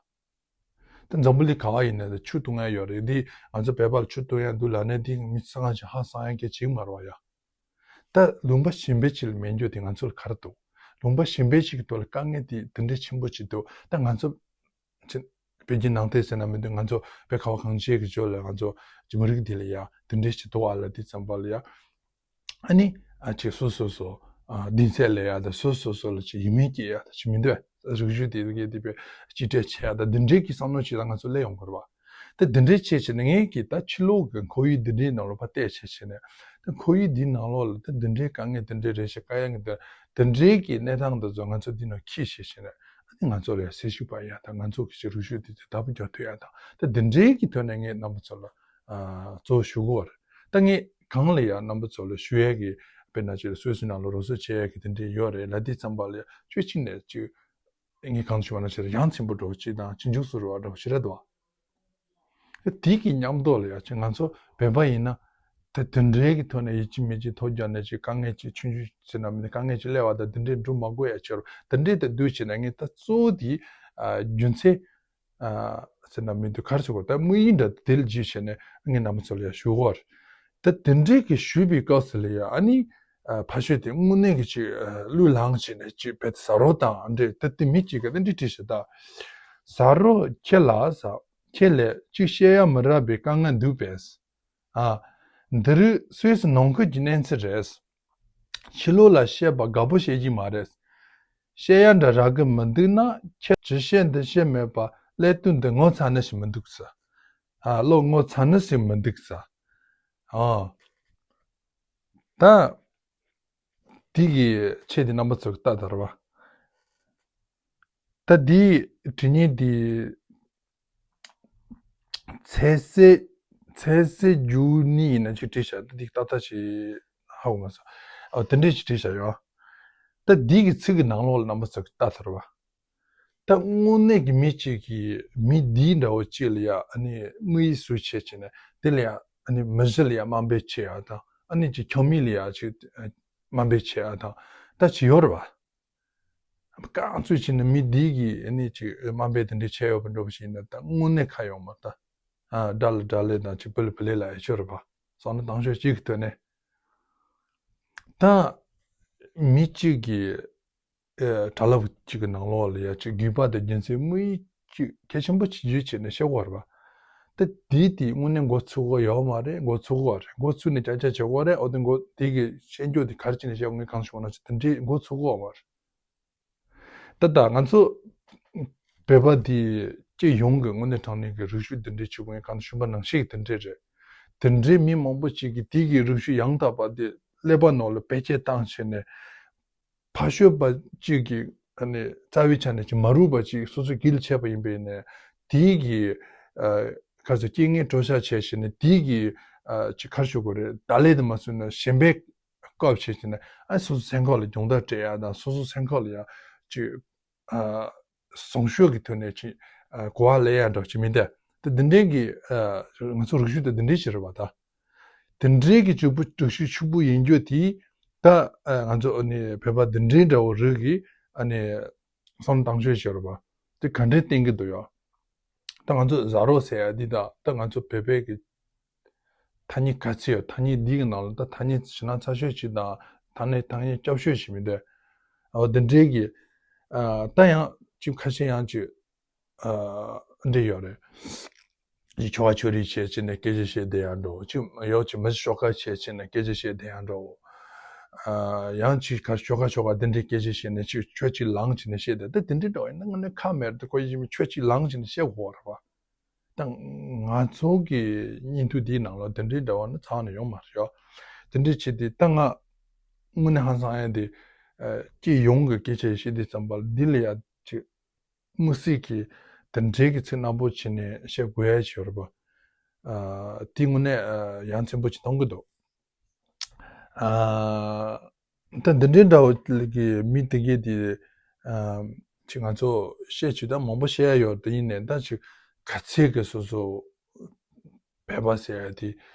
ད་འཛམ་བུ་གླིང་ག་བ་ཡིན་ན་ད་ཆུ་བཏུང་ཡ་ཡོད་རེད། འདི་ང་ཚོ་བོད་པ་ལ་ཆུ་བཏུང་ཡ་འདུག་ལབ་ནས་འདི་མི་ཚང་ཞིག་ཧང་སང་ཡ་གི་ཅིག་མ་རེད་པ་ཡ། ད་ལུང་པ་གཞན་པའི་ཅིག་ལ་མེད་རྒྱུ་དེ་ང་ཚོ་ལ་ག་རེ་འདུག་ལུང་པ་གཞན་པའི་ཅིག་གི་ཐོག་ལ་དཀའ་ངལ་དེ་དེ་འདྲའི་ཆེན་པོ་ཅིག་འདུག་ད་ང་ཚོ་ཅིག་བོད་བརྒྱུད་ནང་བསྟན་ཟེར་ན་མི་འདུག་ང་ཚོ་བོད་ཁ་བ་གངས་ཅན་གྱི་ལྗོངས་ལ་ང་ཚོ་ཅིག་མི་རིགས་འདི་ལ་ཡ་དེ་འདྲའི་ཅིག་འདུག་ཨ་ལ་དེ་ཙམ་པ་ལ་ཡ། ཨ་ནི་ཨ་ཅིག་སོ་སོ་སོ་ཨ་གདུང་སེམས་ལ་ཡ་དང་སོ་སོ་སོ་ལ་ཅིག་ཡིད་སྨོན་སྐྱེ་ཡ་དང་ཅིག་མི་འདུག་རིག་གཞུང་དེ་གའི་དེ་བས་གཅིག་སྒྲིལ་བྱེད་ཡ་དང་འདི་འདྲའི་གི་བསམ་བློ་ཅིག་ད་ང་ཚོ་སླེབས་ཡོང་དགོས་རེད་པ། ད་འདི་འདྲའི་བྱས་བྱས་ནས་ངས་ཀྱིས་ད་ཕྱི་ལོགས་ཀྱི་ཁོར་ཡུག་འདི་འདྲའི་ནང་ལ་ཕར་བལྟས་བྱས་བྱས་ནས་ད་ཁོར་ཡུག་འདིའི་ནང་ལོགས་ལ་ད་འདི་འདྲའི་དཀའ་ངལ་འདི་འདྲའི་རེད་ཤག་དཀའ་ངལ་འདི་འདི་འདྲའི་གི་གནས་སྟངས་འདི་ཚོ་ང་ཚོ་འདི་ནང་འཁྱེར་བྱས་བྱས་ནས་ཨ་ནི་ང་ཚོ་ལ་ཡ་སེམས་ཤུགས་སྤར་ཡ་དང་ང་ཚོ་གི་ཅིག་རིག་གཞུང་འདི་ཚོ་བདག་པོ་རྒྱག་ཐུབ་ཡ་དང་ད་འདི་འདྲའི་གི་ཐོག་ནས་ངས་རྣམ་པ་ཚོ་ལ་ཨ་གཙོ་བོ་ཞུ་གི་ཡོད་རེད། ད་ངས་གང་ལ་ཡ་རྣམ་པ་ཚོ་ལ་ཞུ་ཡ་གི་དཔེར་ན་ཅིག་སུད་སི་ནང་ལ་རོགས་སྐྱོར་བྱེད་ཡ་གི་དེ་འདྲའི་ཡོད་རེད་ལབ་དུས་ཙམ་པ་ལ་ཡ་ཆོས་ཅིག་ནས་ཅིག་ངས་གང་ཞུ་བ་ན་ཞེ་དྲག་ཡ་མཚན་པོ་འདྲ་བོ་ཅིག་དང་ཅིག་འཇུག་སུ་རུ་བ་འདྲ་བོ་ཞེ་དྲག་འདུག་བ། དེ་གི་མཉམ་དུ་ལ་ཡ་ཅིག་ང་ཚོ་བོད་པ་ཡིན་ན་དེ་དེ་འདྲའི་གི་ཐོག་ནས་ཡིད་ཆེས་མི་བྱེད་ཐོ་རྒྱག་ནས་ཅིག་དཀའ་ངལ་ཅིག་ཆུང་ཆུང་ཟེར་ན་མིན་དཀའ་ངལ་ཅིག་སླེབས་པ་དང་དེ་འདྲའི་འགྲོ་མ་དགོས་ཡ་ཆེ་རུ་དེ་འདྲའི་དེ་འདུག་བྱས་ན་ངས་ད་གཙོ་བོ་དེ་ཨ་རྒྱུ་མཚན་ཨ་ཟེར་ན་མི་འདུག་ག་རེ་ཟེར་དགོས་ད་དམིགས་ཡུལ་འདྲ་དེ་ལ་བརྒྱུད་བྱས་ནས་ངས་རྣམ་པ་ཚོ་ལ་ཡ་ཞུ་གི་ཡོད་རེད། ད་དེ་འདྲའི་གི་ཞུས་པའི་སྐབས་སུ་ལ་ཡ་ཨ་ནི། ཨ་ཕ་ཤོད་དེ་དངོས་གནས་ཀྱི་ཅིག་ཨ་གླུ་བླངས་བྱས་ནས་ཅིག་བེད་ཟ་རོ་དང་འདྲེ་དེ་དེ་མི་གཅིག་ག་དེ་འདྲི་བྲིས་ཤག་ད། ཟ་རོ་ཁྱེད་ལ་ཟ། ཁྱེད་ལས་ཅིག་བཤད་ཡ་མི་རག་པའི་དཀའ་ངལ་འདུག་པས། ཨ་འདི་རུ་སུད་སི་ནང་ཁུལ་གྱི་གནས་ཚུལ་རེད། ཕྱི་ལོགས་ལ་བཤད་པ་དགའ་པོ་བཤད་ཀྱི་མ་རེད། བཤད་ཡ་འདྲ་རག་གི་མི་འདུག་ན་ཁྱེད་ཅི་བཤད་འདི་བཤད་མེད་པ་ཀླད་སྟོད་འདི་ངོ་ཚ་ནི་ཞིག་མི་འདུག་ཟ། ཨ་བློ་ངོ་ཚ་ནི་ཞིག་མི་འདུག་ཟ། ཨ། ད། དེ་གི་ཆེད་དེ་རྣམ་པ་ཚོ་གི་ལྟ་དར་བ། ད་དེའི་དྲི་ཉན་དེ་ཚེ་སྲས་ཚེ་སྲས་རྒྱུ་ནི་ཡིན་ན་ཅིག་བྲིས་ཤག་ད་དེ་ལྟ་ལྟ་ཞིག་ཧ་གོ་མ་སོང་། ཨ་དེ་འདྲས་ཅིག་བྲིས་ཤག་ཡོད། ད་དེ་གི་ཚིག་གི་ནང་ལོགས་ལ་རྣམ་པ་ཚོ་གི་ལྟ་དར་བ། ད་དངོས་གནས་ཀྱི་མི་གཅིག་གིས་མི་འདི་འདྲ་བོ་གཅིག་ལ་ཡ་ཨ་ནི་དམིགས་ཡུལ་བཟོས་བྱས་བྱས་ནས་དེ་ལ་ཡ་ཨ་ནི་མི་གཞི་ལ་ཡ་དམའ་འབེབས་བྱེད་ཡ་དང་ཨ་ནི་ཅིག་ཁྱོད་མི་ལ་ཡ་ཅིག་དམའ་འབེབས་བྱེད་ཡ་དང་ད་ཅིག་ཡོད་རེད་བ། ག་ཚོད་བྱས་ན་མི་འདི་གིས་ཨ་ནི་ཅིག་དམའ་འབེབས་དེ་འདྲས་བྱས་ཡོད་པ་འདྲ་པོ་ཞིག་ཡིན་ན་ད་དངོས་གནས་ཁ་ཡོང་མ་ད། ཨ་དགྲ་ལ་དགྲ་ལན་དང་ཅིག་བུ་ལ་བུ་ལན་ལབ་ཡ་ཅིག་ཡོད་རེད་པ། སོང་ན་དང་ཤོས་གཅིག་གི་ཐོག་ནས། ད་མི་གཅིག་གིས་ཨེ་གྲྭ་རླབས་གཅིག་གི་ནང་ལོགས་ལ་ཡ་ཅིག་རྒྱུད་པ་དང་རྒྱུ་མཚན་དམིགས་ཡུལ་གཅིག་གལ་ཆེན་པོ་ཅིག་བརྗོད་བྱས་ནས་བཤད་དགོས་རེད་པ། ད་དེ་དེ་དངོས་གནས་འགོ་ཚུགས་ཀྱི་ཡོད་མ་རེད། འགོ་ཚུགས་ཀྱི་ཡོད་རེད། འགོ་ཚུགས་ནས་ཅག་ཅག་བྱེད་དགོས་རེད། འོ་དེ་འགོ་དེ་གི་བཤད་རྒྱུ་དེ་ག་རེ་བྱས་ནས་བཤད་དགོས་ངས་གང་ཞུ་བ་ན་ཅིག་དེ་འདྲའི་འགོ་ཚུགས་ཀྱི་ཡོད་མ་རེད། ད་ལྟ་ང་ཚོ་བོད་པ་འདི་སྤྱི་ཡོངས་ཀྱི་དངོས་གནས་དྲང་གནས་ཀྱི་རིག་གཞུང་འདི་འདྲའི་ཆུ་བོ་ཡིན་གང་ཞུ་བ་ནང་བཞིན་གྱི་དེ་འདྲའི་རེད། དེ་འདྲའི་མི་མང་པོ་ཅིག་གིས་དེ་གི་རིག་གཞུང་ཡང་དག་པ་འདི་ཀླད་པ་ནང་ལ་བེད་སྤྱད་བཏང་བྱས་ནས་ཕ་ཤོད་པ་ཅིག་གི་ཨ་ནི་རྩ་བའི་ཆ་ནས་ཅིག་མ་རུག་པ་ཅིག་སོ་སོ་གིས་བྱས་པ་ཡིན་པས་ནས་དེ་གི་ཨ་ག་ཚོད་རྐྱེན་ངན་གྲོགས་ཤ་བྱས་བྱས་ནས་དེ་གི་ཨ་ཅིག་ག་རེ་ཞུ་དགོས་རེད། ད་ལས་དེ་མ་སོན་ན་གཞན་པའི་སྐབས་ཕྱེ་བྱས་ནས་ཨ་སོ་སོ་སེམས་ཁམས་ལ་སྦྱོང་བརྡར་སྤྲད་ཡ་དང་སོ་སོ་སེམས་ཁམས་ལ་ཡ་ཅིག་ཨ་བཟང་ཤོས་ཀྱི་ཐོག་ནས་ཅིག་ཨ་གོ་བ་ལེན་ཡ་འདྲ་ཅིག་མིན་ཏེ། ད་འདི་འདྲའི་གི་ཨ་ང་ཚོ་རིག་གཞུང་དེ་འདི་འདྲའི་ཞིག་རེད་པ་ད། འདི་འདྲའི་གི་ཅིག་པོ་རིག་གཞུང་ཕྱུག་པོ་ཡིན་རྒྱུ་དེ་ད་ཨ་ང་ཚོ་ཨ་ནི་བོད་པ་འདི་འདྲའི་འདྲ་བོ་རིགས་ཀྱི་ཨ་ནི་བསམ་བློ་བཏང་ཤོས་ཞིག་རེད་པ། དེ་ག་འདྲའི་བསྟན་གྱི་འདུག་ཡ། ད་ང་ཚོ་བཟའ་རོགས་ཟེར་ཡ་འདི་དང་ད་ང་ཚོ་བོད་པའི་གི་ཐ་སྙད་ག་ཚོད་ཡོད། ཐ་སྙད་འདི་གི་ནང་ལ་ད་ཐ་སྙད་ཞེ་དྲག་ཚ་ཤོས་ཅིག་དང་ཐ་སྙད་ཐ་སྙད་སྐྱོ་ཤོས་ཤིག་མི་འདུག་འོ་འདི་འདྲའི་གི་ཨ་ད་ཡང་ཅིག་ཁ་ཤས་ཡང་ཅིག་ཨ་འདྲ་ཡོད་རེད། ཅིག་ཆོལ་ཁ་ཆོས་རིག་བྱས་བྱས་ནས་སྐད་ཆ་བཤད་བསྡད་ཡ་འདྲ་བོ་ཅིག་ཡོད། ཅིག་མི་ཤོག་ཁ་བྱས་བྱས་ནས་སྐད་ཆ་བཤད་བསྡད་ཡ་འདྲ་བོ། ཨ་ཡང་ཅིག་ཁ་ཤོག་ཁ་ཤོག་ཁ་འདི་འདྲའི་སྐད་ཆ་བཤད་ནས་ཅིག་ཆོས་ཅིག་ལངས་བྱས་ནས་བཤད་བསྡད། ད་དེ་འདྲའི་འདྲ་བོ་ཡིན་ན་དངོས་གནས་ཁག་མེད་རེད། ཁོ་ཡིན་ཆོས་ཅིག་ལངས་བྱས་ནས་བཤད་དགོས་རེད་པ། ད་ང་ཚོ་གི་བརྙན་ཐུང་འདིའི་ནང་ལ་དེ་འདྲའི་འདྲ་བ་ནི་ཚང་ནས་ཡོང་མ་རེད་ཡ། དེ་འདྲའི་བྱས་ཏེ་ད་ང་དངོས་གནས་ཧང་སང་ཡ་དེ་ཨ་སྤྱི་ཡོངས་ཀྱི་སྐད་ཆ་བཤད་དུས་ཙམ་པ་ལ་འདི་ལ་ཡ་ཅིག་དམིགས་བསལ་གྱི་དེ་འདྲའི་གི་ཚིག་རྣམ་པོ་བྱས་ནས་བཤད་དགོས་ཡ་ཞིག་ཡོད་རེད་པ། ཨ་དེ་དངོས་གནས་ཨ་ཡ་མཚན་པོ་ཅིག་མཐོང་གི་འདུག་ཨ་ད་འདི་འདྲའི་འདྲ་བོ་གི་མི་དེ་གས་དེ་ཨ་ཅིག་ང་ཚོ་བཤད་ཆོག་ད་མང་པོ་བཤད་ཡ་ཡོད། དེ་ཡིན་ནའི་ད་ཅིག་ག་ཚད་ཀྱི་སོ་སོ་བོད་པ་ཟེར་ཡ་དེ་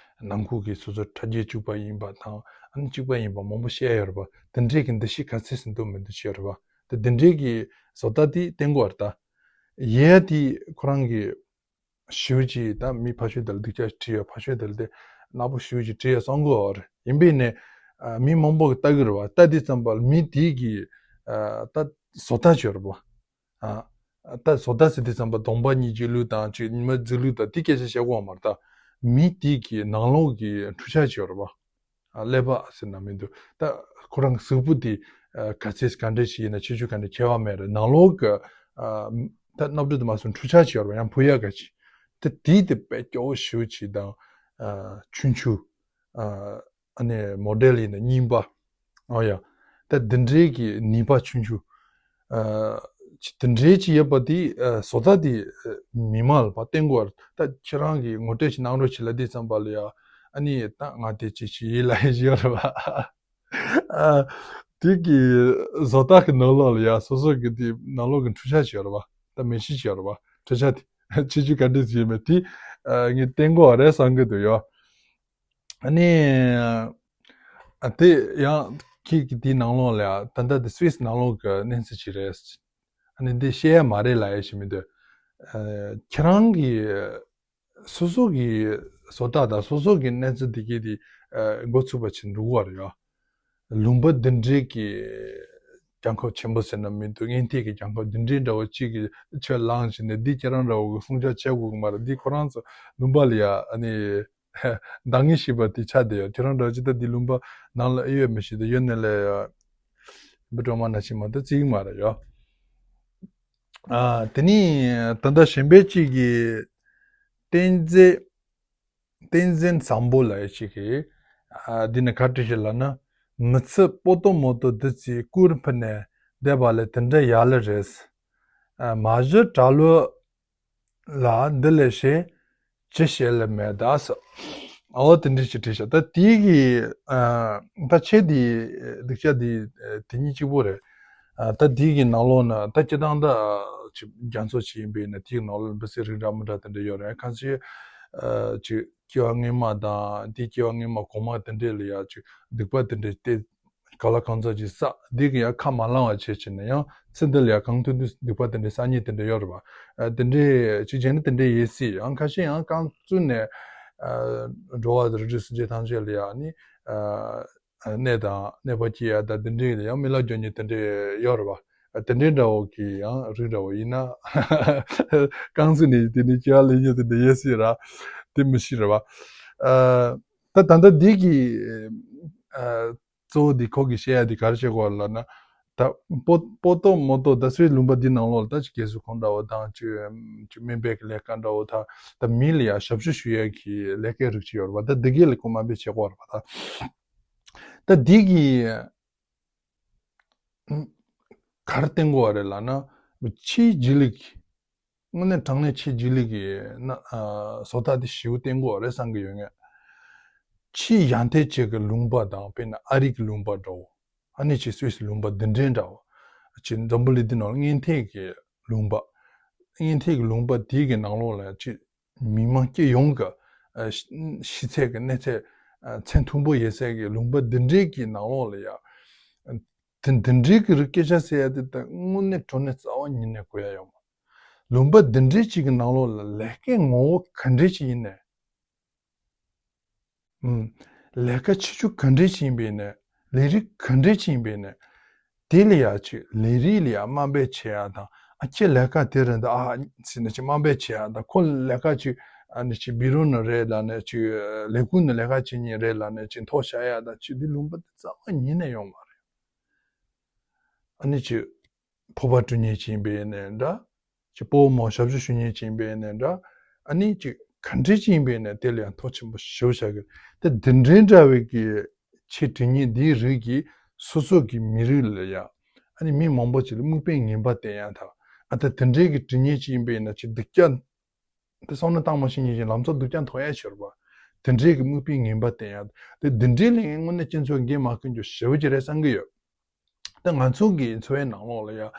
ནང་ཁུལ་གྱི་སོ་སོ་ཕྲ་རྒྱས་གཅིག་པ་ཡིན་པ་དང་ཨ་ནི་གཅིག་པ་ཡིན་པ་མང་པོ་བཤད་ཡ་ཡོད་རེད་པ། དེ་འདྲའི་གི་འདུ་ཤེས་ག་ཚད་ཟིན་འདུག་མི་འདུག་བཤད་རེད་པ། ད་དེ་འདྲའི་གི་བཟོ་ལྟ་དེ་བསྟན་དགོས་རེད་ད། ཡས་དེ་ཁོ་རང་གི་ཞེ་པོ་ཅིག་ད་མི་ཕ་ཤོད་དེ་ལ་སྡུག་ཅག་བྲིས་ཡོད། ཕ་ཤོད་དེ་ལ་དེ་ནག་པོ་ཞེ་པོ་ཅིག་བྲིས་ཡོད་བསམ་གི་ཡོད་རེད། ཡིན་པས་ནས་ཨ་མི་མང་པོ་གིས་ལྟ་གི་རེད་པ། ལྟ་དུས་ཙམ་པ་ལ་མི་དེ་གིས་ཨ་ད་བཟོ་ལྟ་ཅིག་ཡོད་རེད་པ། ཨ་ད་བཟོ་ལྟ་ཟེར་དུས་ཙམ་པ་གདོང་པ་གཉིས་ཀྱི་ལུགས་དང་ཅིག་ཉི་མ་འཛིན་ལུགས་དང་དེ་སྐད་ཆ་བཤད་དགོས་མ་རེད་ད། མི་དེ་གི་ནང་ལོགས་ཀྱི་འཕྲུལ་ཆ་ཅིག་ཡོད་རེད་པ། ཨ་ཀླད་པ་ཟེར་ན་མི་འདུག་ད་ཁོ་རང་གཟུགས་པོ་དེ་ཨ་ག་ཚད་ག་འདྲ་ཞིག་ཡིན་ན་ཁྱད་ཆོས་ག་འདྲ་ཁྱད་པར་མེད་རེད། ནང་ལོགས་ཀྱི་ཨ་ད་རྣམ་གྲངས་དུ་མ་སོང་འཕྲུལ་ཆ་ཅིག་ཡོད་རེད་པ། ཡང་འཕུར་ཡག་ག་ཅིག་ད་དེ་དེ་དཔེ་སྐྱོ་བོ་ཞེ་པོ་ཅིག་དང་ཨ་ཆུང་ཆུང་ཨ་ཨ་ནི་མོ་ཌེལ་ཡིན་ན་རྙིང་པ། ཨོ་ཡ། ད་འདི་འདྲའི་གི་ནུས་པ་ཆུང་ཆུང་ཨ་ཅིག་འདི་འདྲའི་ཅིག་ཡོད་པ་དེ་ཨ་བཟོ་ལྟ་དེ་ཨ་མི་མང་ལ་ཕར་བསྟན་དགོས་རེད། ད་ཁྱེད་རང་གིས་ངོ་སྤྲོད་ཅིག་གནང་རོགས་བྱེད་ལབ་དུས་ཙམ་པ་ལ་ཡ་ཨ་ནི་ད་ང་དེ་ཅིག་ཅིག་ཡིན་ལབ་ཡ་ཞིག་ཡོད་རེད་པ། ཨ་དེ་གི་བཟོ་ལྟ་གི་ནང་ལོགས་ལ་ཡ་སོ་སོ་གི་དེ་ནང་ལོགས་གི་འཕྲུལ་ཆ་ཅིག་ཡོད་རེད་པ། ད་མེ་ཤིན་ཅིག་ཡོད་རེད་པ། འཕྲུལ་ཆ་དེ་ཁྱད་ཆོས་ག་འདྲ་ཅིག་ཡོད་མེད་དེ་ཨ་ངས་བསྟན་དགོས་རེད་བསམ་གི་འདུག་ཡ། ཨ་ནི། ཨ་དེ་ཡང་ཁྱེད་ཀྱི་དེའི་ནང་ལོགས་ལ་ཡ་ད་ལྟ་དེ་སུད་སི་ནང་ལོགས་ཀྱི་གནས་ཚུལ་ཅིག་རེད། ཨ་ནི་འདི་བཤད་ཡ་མ་རེད་ལབ་ཡ་ཞིག་མི་འདུག་ཨ་ཁྱེད་རང་གིས་སོ་སོ་གི་བཟོ་ལྟ་དང་སོ་སོ་གི་གནས་ཚུལ་དེ་གའི་དེ་ཨ་འགོ་ཚུགས་པ་ཅིག་འགྲོ་གི་ཡོད་རེད་ཡ། ལུང་པ་འདི་འདྲའི་གི་གྱང་ཁོག་ཆེན་པོ་ཟེར་ན་མི་འདུག་སྔོན་ཐོན་གྱི་གྱང་ཁོག་འདི་འདྲའི་འདྲ་བོ་གཅིག་གིས་ཆོས་ལངས་བྱས་ནས་འདི་ཁྱེད་རང་འདྲ་བོ་གི་སྲུང་སྐྱོབ་བྱེད་དགོས་ཀྱི་མ་རེད། འདི་ཁོ་རང་ཚོ་ལུང་པ་ལ་ཡ་ཨ་ནི་འདང་ངེས་ཤེས་པ་དེ་ཆགས་བསྡད་ཡོད། ཁྱེད་རང་འདྲ་བོ་ཅིག་ད་འདི་ལུང་པ་ནང་ལ་ཨེ་ཡོད་མི་ཤེས། ད་ཡོད་ནས་ལས་ཡ་བུ་གྲོགས་མ་ན་ཆེ་མ་ད་བརྩི་གི་མ་རེད་ཡ། ཨ་དེ་ནས་ད་ལྟ་གཞན་པའི་གཅིག་གིས་བསྟན་འཛིན། བསྟན་འཛིན་བཟང་པོ་ལབ་ཡ་ཅིག་གིས་ཨ་འདི་ནས་ག་རེ་བྲིས་ཤག་ལབ་ན། མི་ཚེ་སྤོ་ཏོ་མོ་ཏོ་འདི་ཚོའི་སྐུར་འཕུར་ནས་བསྡད་པ་ལས་དེ་འདྲ་ཡག་ལེ་རེད། ཨ་མ་གཞི་གྲྭ་ལོ་ལ་འདི་ལས་ཤེས་ཅི་བཤད་ལེ་མེད་ད་ཟེར། ཨ་བ་དེ་འདྲ་ཞིག་བྲིས་ཤག་ད་དེ་གི་ཨ་ད་ཆེ་དེ་སྡིག་ཆ་དེ་དེ་གཉིས་གཅིག་པོ་རེད། ཨ་ད་དེ་གི་ནང་ལོགས་ན་ད་སྤྱི་བཏང་ད་ཅིག་རྒྱ་མཚོ་ཞིག་ཡིན་པས་ན་དེ་གི་ནང་ལོགས་ན་འབུ་སྲིན་རིགས་འདྲ་མི་འདྲ་དེ་འདྲ་ཡོད་རེད། ཁ་ཤས་ཨ་ཅིག་སྐྱེ་བ་སྔོན་མ་དང་དེ་སྐྱེ་བ་སྔོན་མ་གོང་མ་དེ་འདྲས་ལ་ཡ་ཅིག་སྡིག་པ་དེ་འདྲས་སྟེ་ ག་ལ་གང་འཚམ་ཅིག་བསགས། འདི་གི་ཡང་ཁ་མ་ལངས་པ་བྱས་བྱས་ནས་ཡང་ཚེ་འདི་ལ་ཡང་གང་ཐུབ་ཐུབ་སྡིག་པ་དེ་འདྲའི་བསགས་མཁན་དེ་འདྲ་ཡོད་རེད་པ། ཨ་དེ་འདྲའི་ཅིག་བྱས་ན་དེ་འདྲའི་ཡོད་སྲིད། ཡང་ཁ་ཤས་ཡང་རྐང་བཙུགས་ནས་ཨ་འགྲོ་བ་རིགས་དྲུག་སེམས་ཅན་ཐམས་ཅད་ལ་ཡང་ནི་ཨ་ཨ་གནོད་དང་གནོད་པ་སྐྱེལ་ཡ་དང་དེ་འདྲའི་ལ་ཡང་རྨི་ལམ་རྒྱག་མཁན་དེ་འདྲ་ཡོད་རེད་པ། ཨ་དེ་འདྲའི་འདྲ་བོ་གི་ཡང་རིགས་འདྲ་བོ་ཡིན་ན་རྐང་བཙུགས་ནས་དེ་ནས་སྐྱེ་བ་ལེན་མཁན་དེ་འདྲ་ཡོད་སྲིད་ར། དེ་མི་ཤེས་རེད་པ། ཨ་ད་ད་ལྟ་འདི་གི་ཨ་གཙོ་བོ་འདི་ཁོ་གིས་བཤད་ཡ་འདི་ག་རེ་བཤད་དགོས་ལབ་ན། ད་པོ་པོ་ཏོ་མོ་ཏོ་ད་སོའི་ལུང་པ་འདི་ནང་ལོགས་ལ་ད་ཅིག་རྒས་གསོ་ཁང་འདྲ་བོ་དང་ཅིག་ཅིག་སྨན་པའི་གི་ལས་ཀ་འདྲ་བོ་ད་ད་མི་ལ་ཡ་ཞབས་ཞུ་ཞུ་ཡ་གི་ལས་ཀའི་རིགས་ཅིག་ཡོད་རེད་པ། ད་འདི་གས་ལ་ཁོ་དམའ་འབེབས་བྱེད་དགོས་རེད་པ། ད་ད་འདི་གི་ག་རེ་བསྟན་དགོས་པ་རེད་ལབ་ན། ཕྱིའི་སྒྱིད་ལུག་དངོས་གནས་དྲང་གནས་ཕྱིའི་སྒྱིད་ལུག་གི་ན་ཨ་བཟོ་ལྟ་དེ་ཞེ་པོ་བསྟན་དགོས་པ་རེད་བསམ་གི་ཡོད། ངས་ཕྱིའི་ཡར་ཐོན་ཅིག་གི་ལུང་པ་དང་དཔེར་ན་ཨ་རི་གི་ལུང་པ་འདྲ་བོ། ཨ་ནི་ཅིག་སུད་སི་ལུང་པ་འདི་འདྲའི་འདྲ་བོ། ཅིག་འཛམ་བུ་གླིང་འདི་ནང་ལ་སྔོན་ཐོན་གྱི་ལུང་པ། སྔོན་ཐོན་གྱི་ལུང་པ་དེ་གི་ནང་ལོགས་ལ་ཅིག་མི་མང་སྤྱི་ཡོངས་ཀྱི་ཨ་ཤི་ཤི་ཚད་ཀྱི་གནས་ཚད་ཨ་ཚད་མཐོན་པོ་ཡོད་སའི་གི་ལུང་པ་འདི་འདྲའི་གི་ནང་ལོགས་ལ་ཡ། དེ་འདི་འདྲའི་གི་རིགས་སྐད་ཆ་ཟེར་ཡ་དེ་ད་དངོས་གནས་དྲང་གནས་རྩ་བ་ཉིད་ནས་གོ་ཡ་ཡོད་མ། ལུང་པ་འདི་འདྲའི་ཅིག་གི་ནང་ལོགས་ལ་ལས་ཀའི་ངོ་བོ་ག་འདྲའི་ཅིག་ཡིན་ནའི། ཨུམ། ལས་ཀ་བྱེད་རྒྱུ་ག་འདྲའི་ཅིག་ཡིན་པ་ཡིན་ནའི། ལས་རིགས་ག་འདྲའི་ཅིག་ཡིན་པ་ཡིན་ནའི། དེ་ལ་ཡ་ཅིག་ལས་རིགས་ལ་ཡ་དམའ་འབེབས་བྱེད་ཡ་དང་། ཨ་ཁྱེད་ལས་ཀ་དེ་རེད་འདུག་ཨ་ཟེར་ནས་ཅིག་དམའ་འབེབས་བྱེད་ཡ་དང་། ཁོ་ལས་ཀ་ཅིག་ཨ་ནི་ཅིག་བི་རོ་ནས་རེད་ལབ་ནས། ཅིག་ལས་ཁུངས་ནས་ལས་ཀ་བྱེད་མཁན་རེད་ལབ་ནས་ཅིག་མཐོ་བཤད་ཡ་དང་། ཅིག་འདི་ལུང་པ་དེ་རྩ་བ་ཉིད་ནས་ཡོང་མ་རེད། ཨ་ནི་ཅིག་ཕོར་པ་བཀྲུ་མཁན་ཅིག་ཡིན་པ་ཡིན་ནའི་འདྲ། ཅིག་སྤོ་བོ་མོ་ཞབས་ཞུ་ཞུ་མཁན་ཅིག་ཡིན་པ་ཡིན་ནའི་འདྲ། ཨ་ནི་ཅིག་ག་འདྲ་ཅིག་ཡིན་པ་ཡིན་ནའི་དེ་ལ་ཡང་མཐོ་ཆེན་པོ་ཞེ་པོ་བྱ་གི། དེ་འདི་འདྲའི་འདྲ་བའི་གི་ཆེད་བྲིས་མཁན་འདིའི་རིགས་ཀྱིས་སོ་སོ་གི་མི་རིགས་ལ་ཡ་ཨ་ནི་མི་མང་པོ་ཅིག་ལ་མིག་དཔེ་ངན་པ་བསྟན་ཡ་དང་། ཨ་ད་དེ་འདྲའི་གི་བྲིས་མཁན་ཅིག་ཡིན་པ་ཡིན་ན་ཅིག་སྡུག་ཅག་དེ་བསམ་བློ་བཏང་མ་ཤེས་མཁན་ཅིག་ལམ་སང་སྡུག་ཅག་ཐོགས་ཡ་ཆེ་རུ་བ། དེ་འདྲའི་གི་མིག་དཔེ་ངན་པ་བསྟན་ཡ་དེ་འདྲའི་ལས་ངན་དངོས་གནས་སྤྱི་ཚོགས་འགན་མ་འཁུར་རྒྱུ་ཞེ་པོ་ཅིག་རེད་བསམ་གི་ཡོད། ད་ང་ཚོ་གི་འཚོ་བའི་ནང་ལོགས་ལ་ཡ།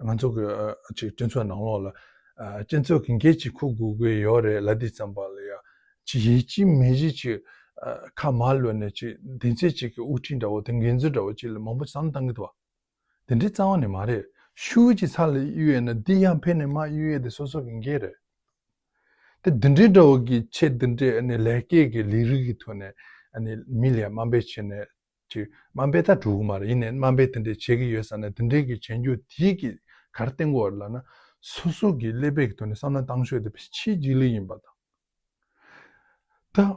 ང་ཚོ་གི་ཨ་ཅིག་སྤྱི་ཚོགས་ནང་ལོགས་ལ་ཨ་སྤྱི་ཚོགས་ཀྱི་འགན་ཅིག་འཁུར་དགོས་ཀྱི་ཡོད་རེད་ལབ་དུས་ཙམ་པ་ལ་ཡ། ཅིག་ཡིན་གཅིག་མིན་གཅིག་ཅིག་ཨ་ཁ་མར་ལོག་ནས་ཅིག་སྡིངས་ཆ་ཅིག་གི་དབུ་ཁྲིད་འདྲ་བོ་དང་འགན་འཛིན་འདྲ་བོ་ཅིག་ལ་མང་པོ་བསམ་བློ་བཏང་གི་འདུག་བ། དེ་འདྲའི་རྩ་བ་ནས་མ་རེད། ཤུགས་ཅིག་ཚ་ལ་གཡུག་ཡས་ན་འདི་ཡར་འཕེན་ནས་མར་གཡུག་ཡས་དེ་སོ་སོ་གི་འགན་རེད། དེ་འདི་འདྲའི་འདྲ་བོ་གི་ཆེད་འདི་འདྲའི་ཨ་ནི་ལས་ཀའི་གི་ལས་རིགས་ཀྱི་ཐོག་ནས་ཨ་ནི་མི་ལ་ཡ་དམའ་འབེབས་བྱས་ནས། ཅིག་དམའ་འབེབས་ད་འགྲོ་གི་མ་རེད། ཡིན་ནའི་དམའ་འབེབས་དེ་འདྲས་བྱེད་ཀྱི་ཡོད་ས་ནས། དེ་འདྲས་ཀྱི་བྱེད་རྒྱུ་དེ་གིས་ག་རེ་བསྟན་གྱི་ཡོད་རེད་ལབ་ན། སོ་སོ་གི་ཀླད་པའི་གི་ཐོག་ནས་བསམ་བློ་བཏང་ཤོག་དེ་ཕྱིའི་སྒྱིད་ལུག་ཡིན་པ་དང་། ད་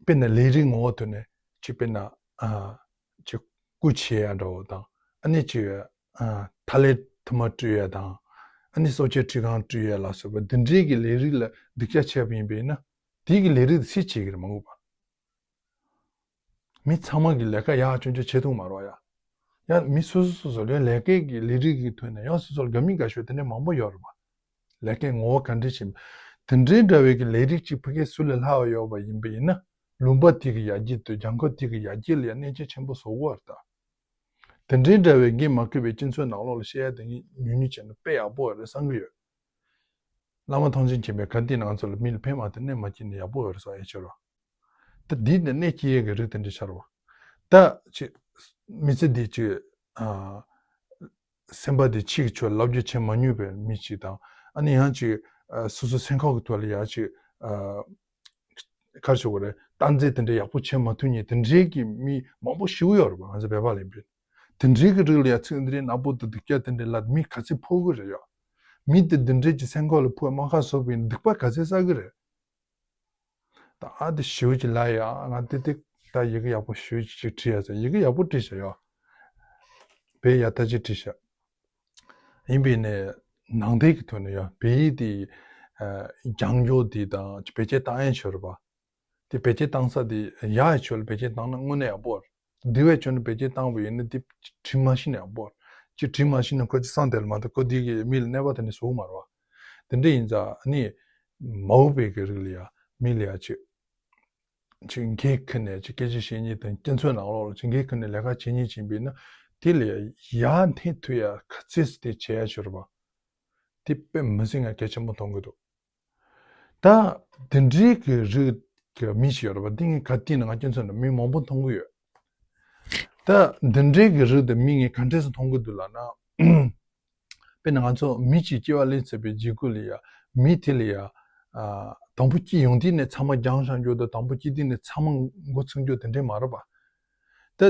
དཔེར་ན་ལས་རིགས་ངོ་བོ་ཐོག་ནས་ཅིག་དཔེར་ན་ཨ་ཅིག་རྐུ་བྱེད་ཡ་འདྲ་བོ་དང་། ཨ་ནི་ཅིག་ཨ་ཐ་ལེ་ཐུར་མ་བཀྲུ་ཡ་དང་། ཨ་ནི་སྲོག་ཆགས་འཁྲུད་ཁང་བཀྲུ་ཡ་ལ་སོགས་པ་དེ་འདྲས་ཀྱི་ལས་རིགས་ལ་སྡུག་ཅག་བྱས་པ་ཡིན་པ་ཡིན་ན། དེ་གི་ལས་རིགས་དེ་སུས་བྱེད་ཀྱི་རེད། མ་འོངས་པ། མི་ཚང་མ་གི་ལས་ཀ་ཡག་ཆུང་ཆུང་བྱེད་ཐུབ་མ་རེད་ཡ། ཡང་མི་སོ་སོ་སོ་སོ་ལས་ལས་ཀའི་གི་ལས་རིགས་ཀྱི་ཐོག་ནས་ཡང་སོ་སོར་དགའ་མི་དགའ་ཤོས་དེ་འདྲ་མང་པོ་ཡོད་རེད་པ། ལས་ཀའི་ངོ་བོ་ག་འདྲ་ཞིག་དེ་འདྲའི་འདྲ་བའི་གི་ལས་རིགས་གཅིག་ཕ་གིར་སུ་ལས་ལྷག་པ་ཡོད་པ་ཡིན་པ་ཡིན་ན། ལུང་པ་དེ་གི་ཡར་རྒྱས་དང་རྒྱལ་ཁབ་དེ་གི་ཡར་རྒྱས་ལ་ཡང་གནོད་སྐྱོན་ཆེན་པོ་བཟོ་གི་ཡོད་རེད་ད། དེ་འདྲའི་འདྲ་བའི་འགན་མ་འཁུར་བའི་སྤྱི་ཚོགས་ནང་ལོགས་ལ་བཤད་ཡ་དེ་ཉུང་ཉུང་བྱས་ན་དཔེ་ཡག་པོ་ཡོད་རེད་བསམ་གི་ཡོད། བླ་མ་ཐང་ཆེན་མཁྱེན་པས་ག་དུས་ན་ང་ཚོ་ལ་མི་ལ་ཕན་མ་ཐོགས་གནོད་མ་སྐྱེལ་ན་ཡག་པོ་ཡོད་རེད་བསམ་ཡ་ཆེ་རོ། ད་འདི་ནས་གནོད་སྐྱེལ་ཡས་ཀྱི་རིགས་དེ་འདྲ་ཆགས་རེད་པ། ད་ཅིག་མི་ཚེ་འདི་ཅིག་ཨ་སེམས་པ་འདི་ཕྱི་གི་ཕྱོགས་ལབ་རྒྱུ་བྱེད་མ་མྱོང་བའི་མི་ཅིག་དང་། ཨ་ནི་ཡང་ཅིག་ཨ་སོ་སོ་སེམས་ཁམས་ཀྱི་ཐོག་ལ་ཡང་ཅིག་ཨ་ག་རེ་ཞུ་དགོས་རེད། བརྟག་དཔྱད་དེ་འདྲ་ཡག་པོ་བྱེད་མ་ཐུབ་མཁན་དེ་འདྲའི་གི་མི་མང་པོ་ཞེ་པོ་ཡོད་རེད་པ། ང་ཚོ་བོད་པ་ལ་ཡིན་པས། དེ་འདྲའི་གི་རིགས་ལ་ཡང་ཚིག་འདི་འདྲའི་ནག་པོ་དང་སྡུག་ཅག་དེ་འདྲའི་ལབ་མི་ག་ཚོད་ཕོག་གི་རེད་ཡ། མི་དེ་འདི་འདྲའི་གི་སེམས་ཁམས་ལ་ཕོག་རྨ་ཁ་བཟོས་པ་ཡིན་ན་སྡིག་པ་ག་ཚོད་བསགས་གི་རེད། ད་ཨ་དེ་ཞེ་པོ་ཅིག་ལབ་ཡ། ང་དེ་དེ་ད་ཡི་གེ་ཡག་པོ་ཞེ་པོ་ཅིག་བྲིས་ཡ་ཟེར། ཡི་གེ་ཡག་པོ་བྲིས་ཤག་ཡ། བོད་ཡ་ད་ཅིག་བྲིས་ཤག་ཡིན་པས་ནས་ནང་བསྟན་གྱི་ཐོག་ནས་ཡ་བོད་ཡིག་དེ་ཨ་རྒྱག་རྒྱུ་དེ་དང་བེད་སྤྱོད་བཏང་ཡ་ཆོག་རེད་པ། དེ་བེད་སྤྱོད་བཏང་ས་དེ་ཡག་ཡ་ཆོག་ལ་བེད་སྤྱོད་བཏང་ན་དངོས་གནས་ཡག་པོ་རེད། དེ་བས་ཆོག་ནས་བེད་སྤྱོད་བཏང་བ་ཡིན་ན་དེ་བྲིས་མ་ཤེས་ན་ཡག་པོ་རེད། ཅིག་བྲིས་མ་ཤེས་ན་ཁོ་ཅིག་སང་དེར་མ་གཏོགས་ཁོ་དེ་གི་མི་ལ་གནོད་པ་དེ་འདྲ་བཟོ་གི་མ་རེད་པ། དེ་འདྲ་ཡིན་ཙང་ཨ་ནི་མ་འོངས་པའི་གི་རིགས་ལ་ཡ་མི་ལ་ཡ་ཅིག་ཅིག་འགན་འཁུར་ནས་ཅིག་སྐད་ཆ་བཤད་མཁན་དང་སྤྱི་ཚོགས་ནང་ལོགས་ལ་ཅིག་འགན་འཁུར་ནས་ལས་ཀ་བྱེད་མཁན་ཅིག་ཡིན་པས་ན། དེ་ལ་ཡར་འཐེན་ཐུབ་ཡ་ག་ཚོད་ཙམ་དེ་བྱེད་ཡ་ཆོག་རེད་པ། དེ་དཔེ་མི་སྲིད་ང་གལ་ཆེན་པོ་མཐོང་གི་འདུག་ད་དེ་འདྲའི་གི་རིགས་ཀྱི་མི་ཞིག་ཡོད་རེད་པ། དེ་ངས་ག་དུས་ན་ང་སྤྱི་ཚོགས་ནང་མི་མང་པོ་མཐོང་གི་ཡོད། ད་འདི་འདྲའི་གི་རིགས་དེ་མི་ངས་ག་འདྲས་སེ་མཐོང་གི་འདུག་ལབ་ན། དཔེར་ན་ང་ཚོ་མི་གཅིག་སྐྱེ་བ་ལེན་ཚར་བའི་རྗེས་ཁུལ་ལ་ཡ། མི་དེ་ལ་ཡ། ཨ། དང་པོ་སྐྱེ་ཡོང་དུས་ནས་ཚང་མ་སྦྱངས་བཞག་རྒྱུ་དང་། དང་པོ་སྐྱེ་དུས་ནས་ཚང་མ་འགོ་ཚུགས་རྒྱུ་དེ་འདྲས་མ་རེད་པ། ད་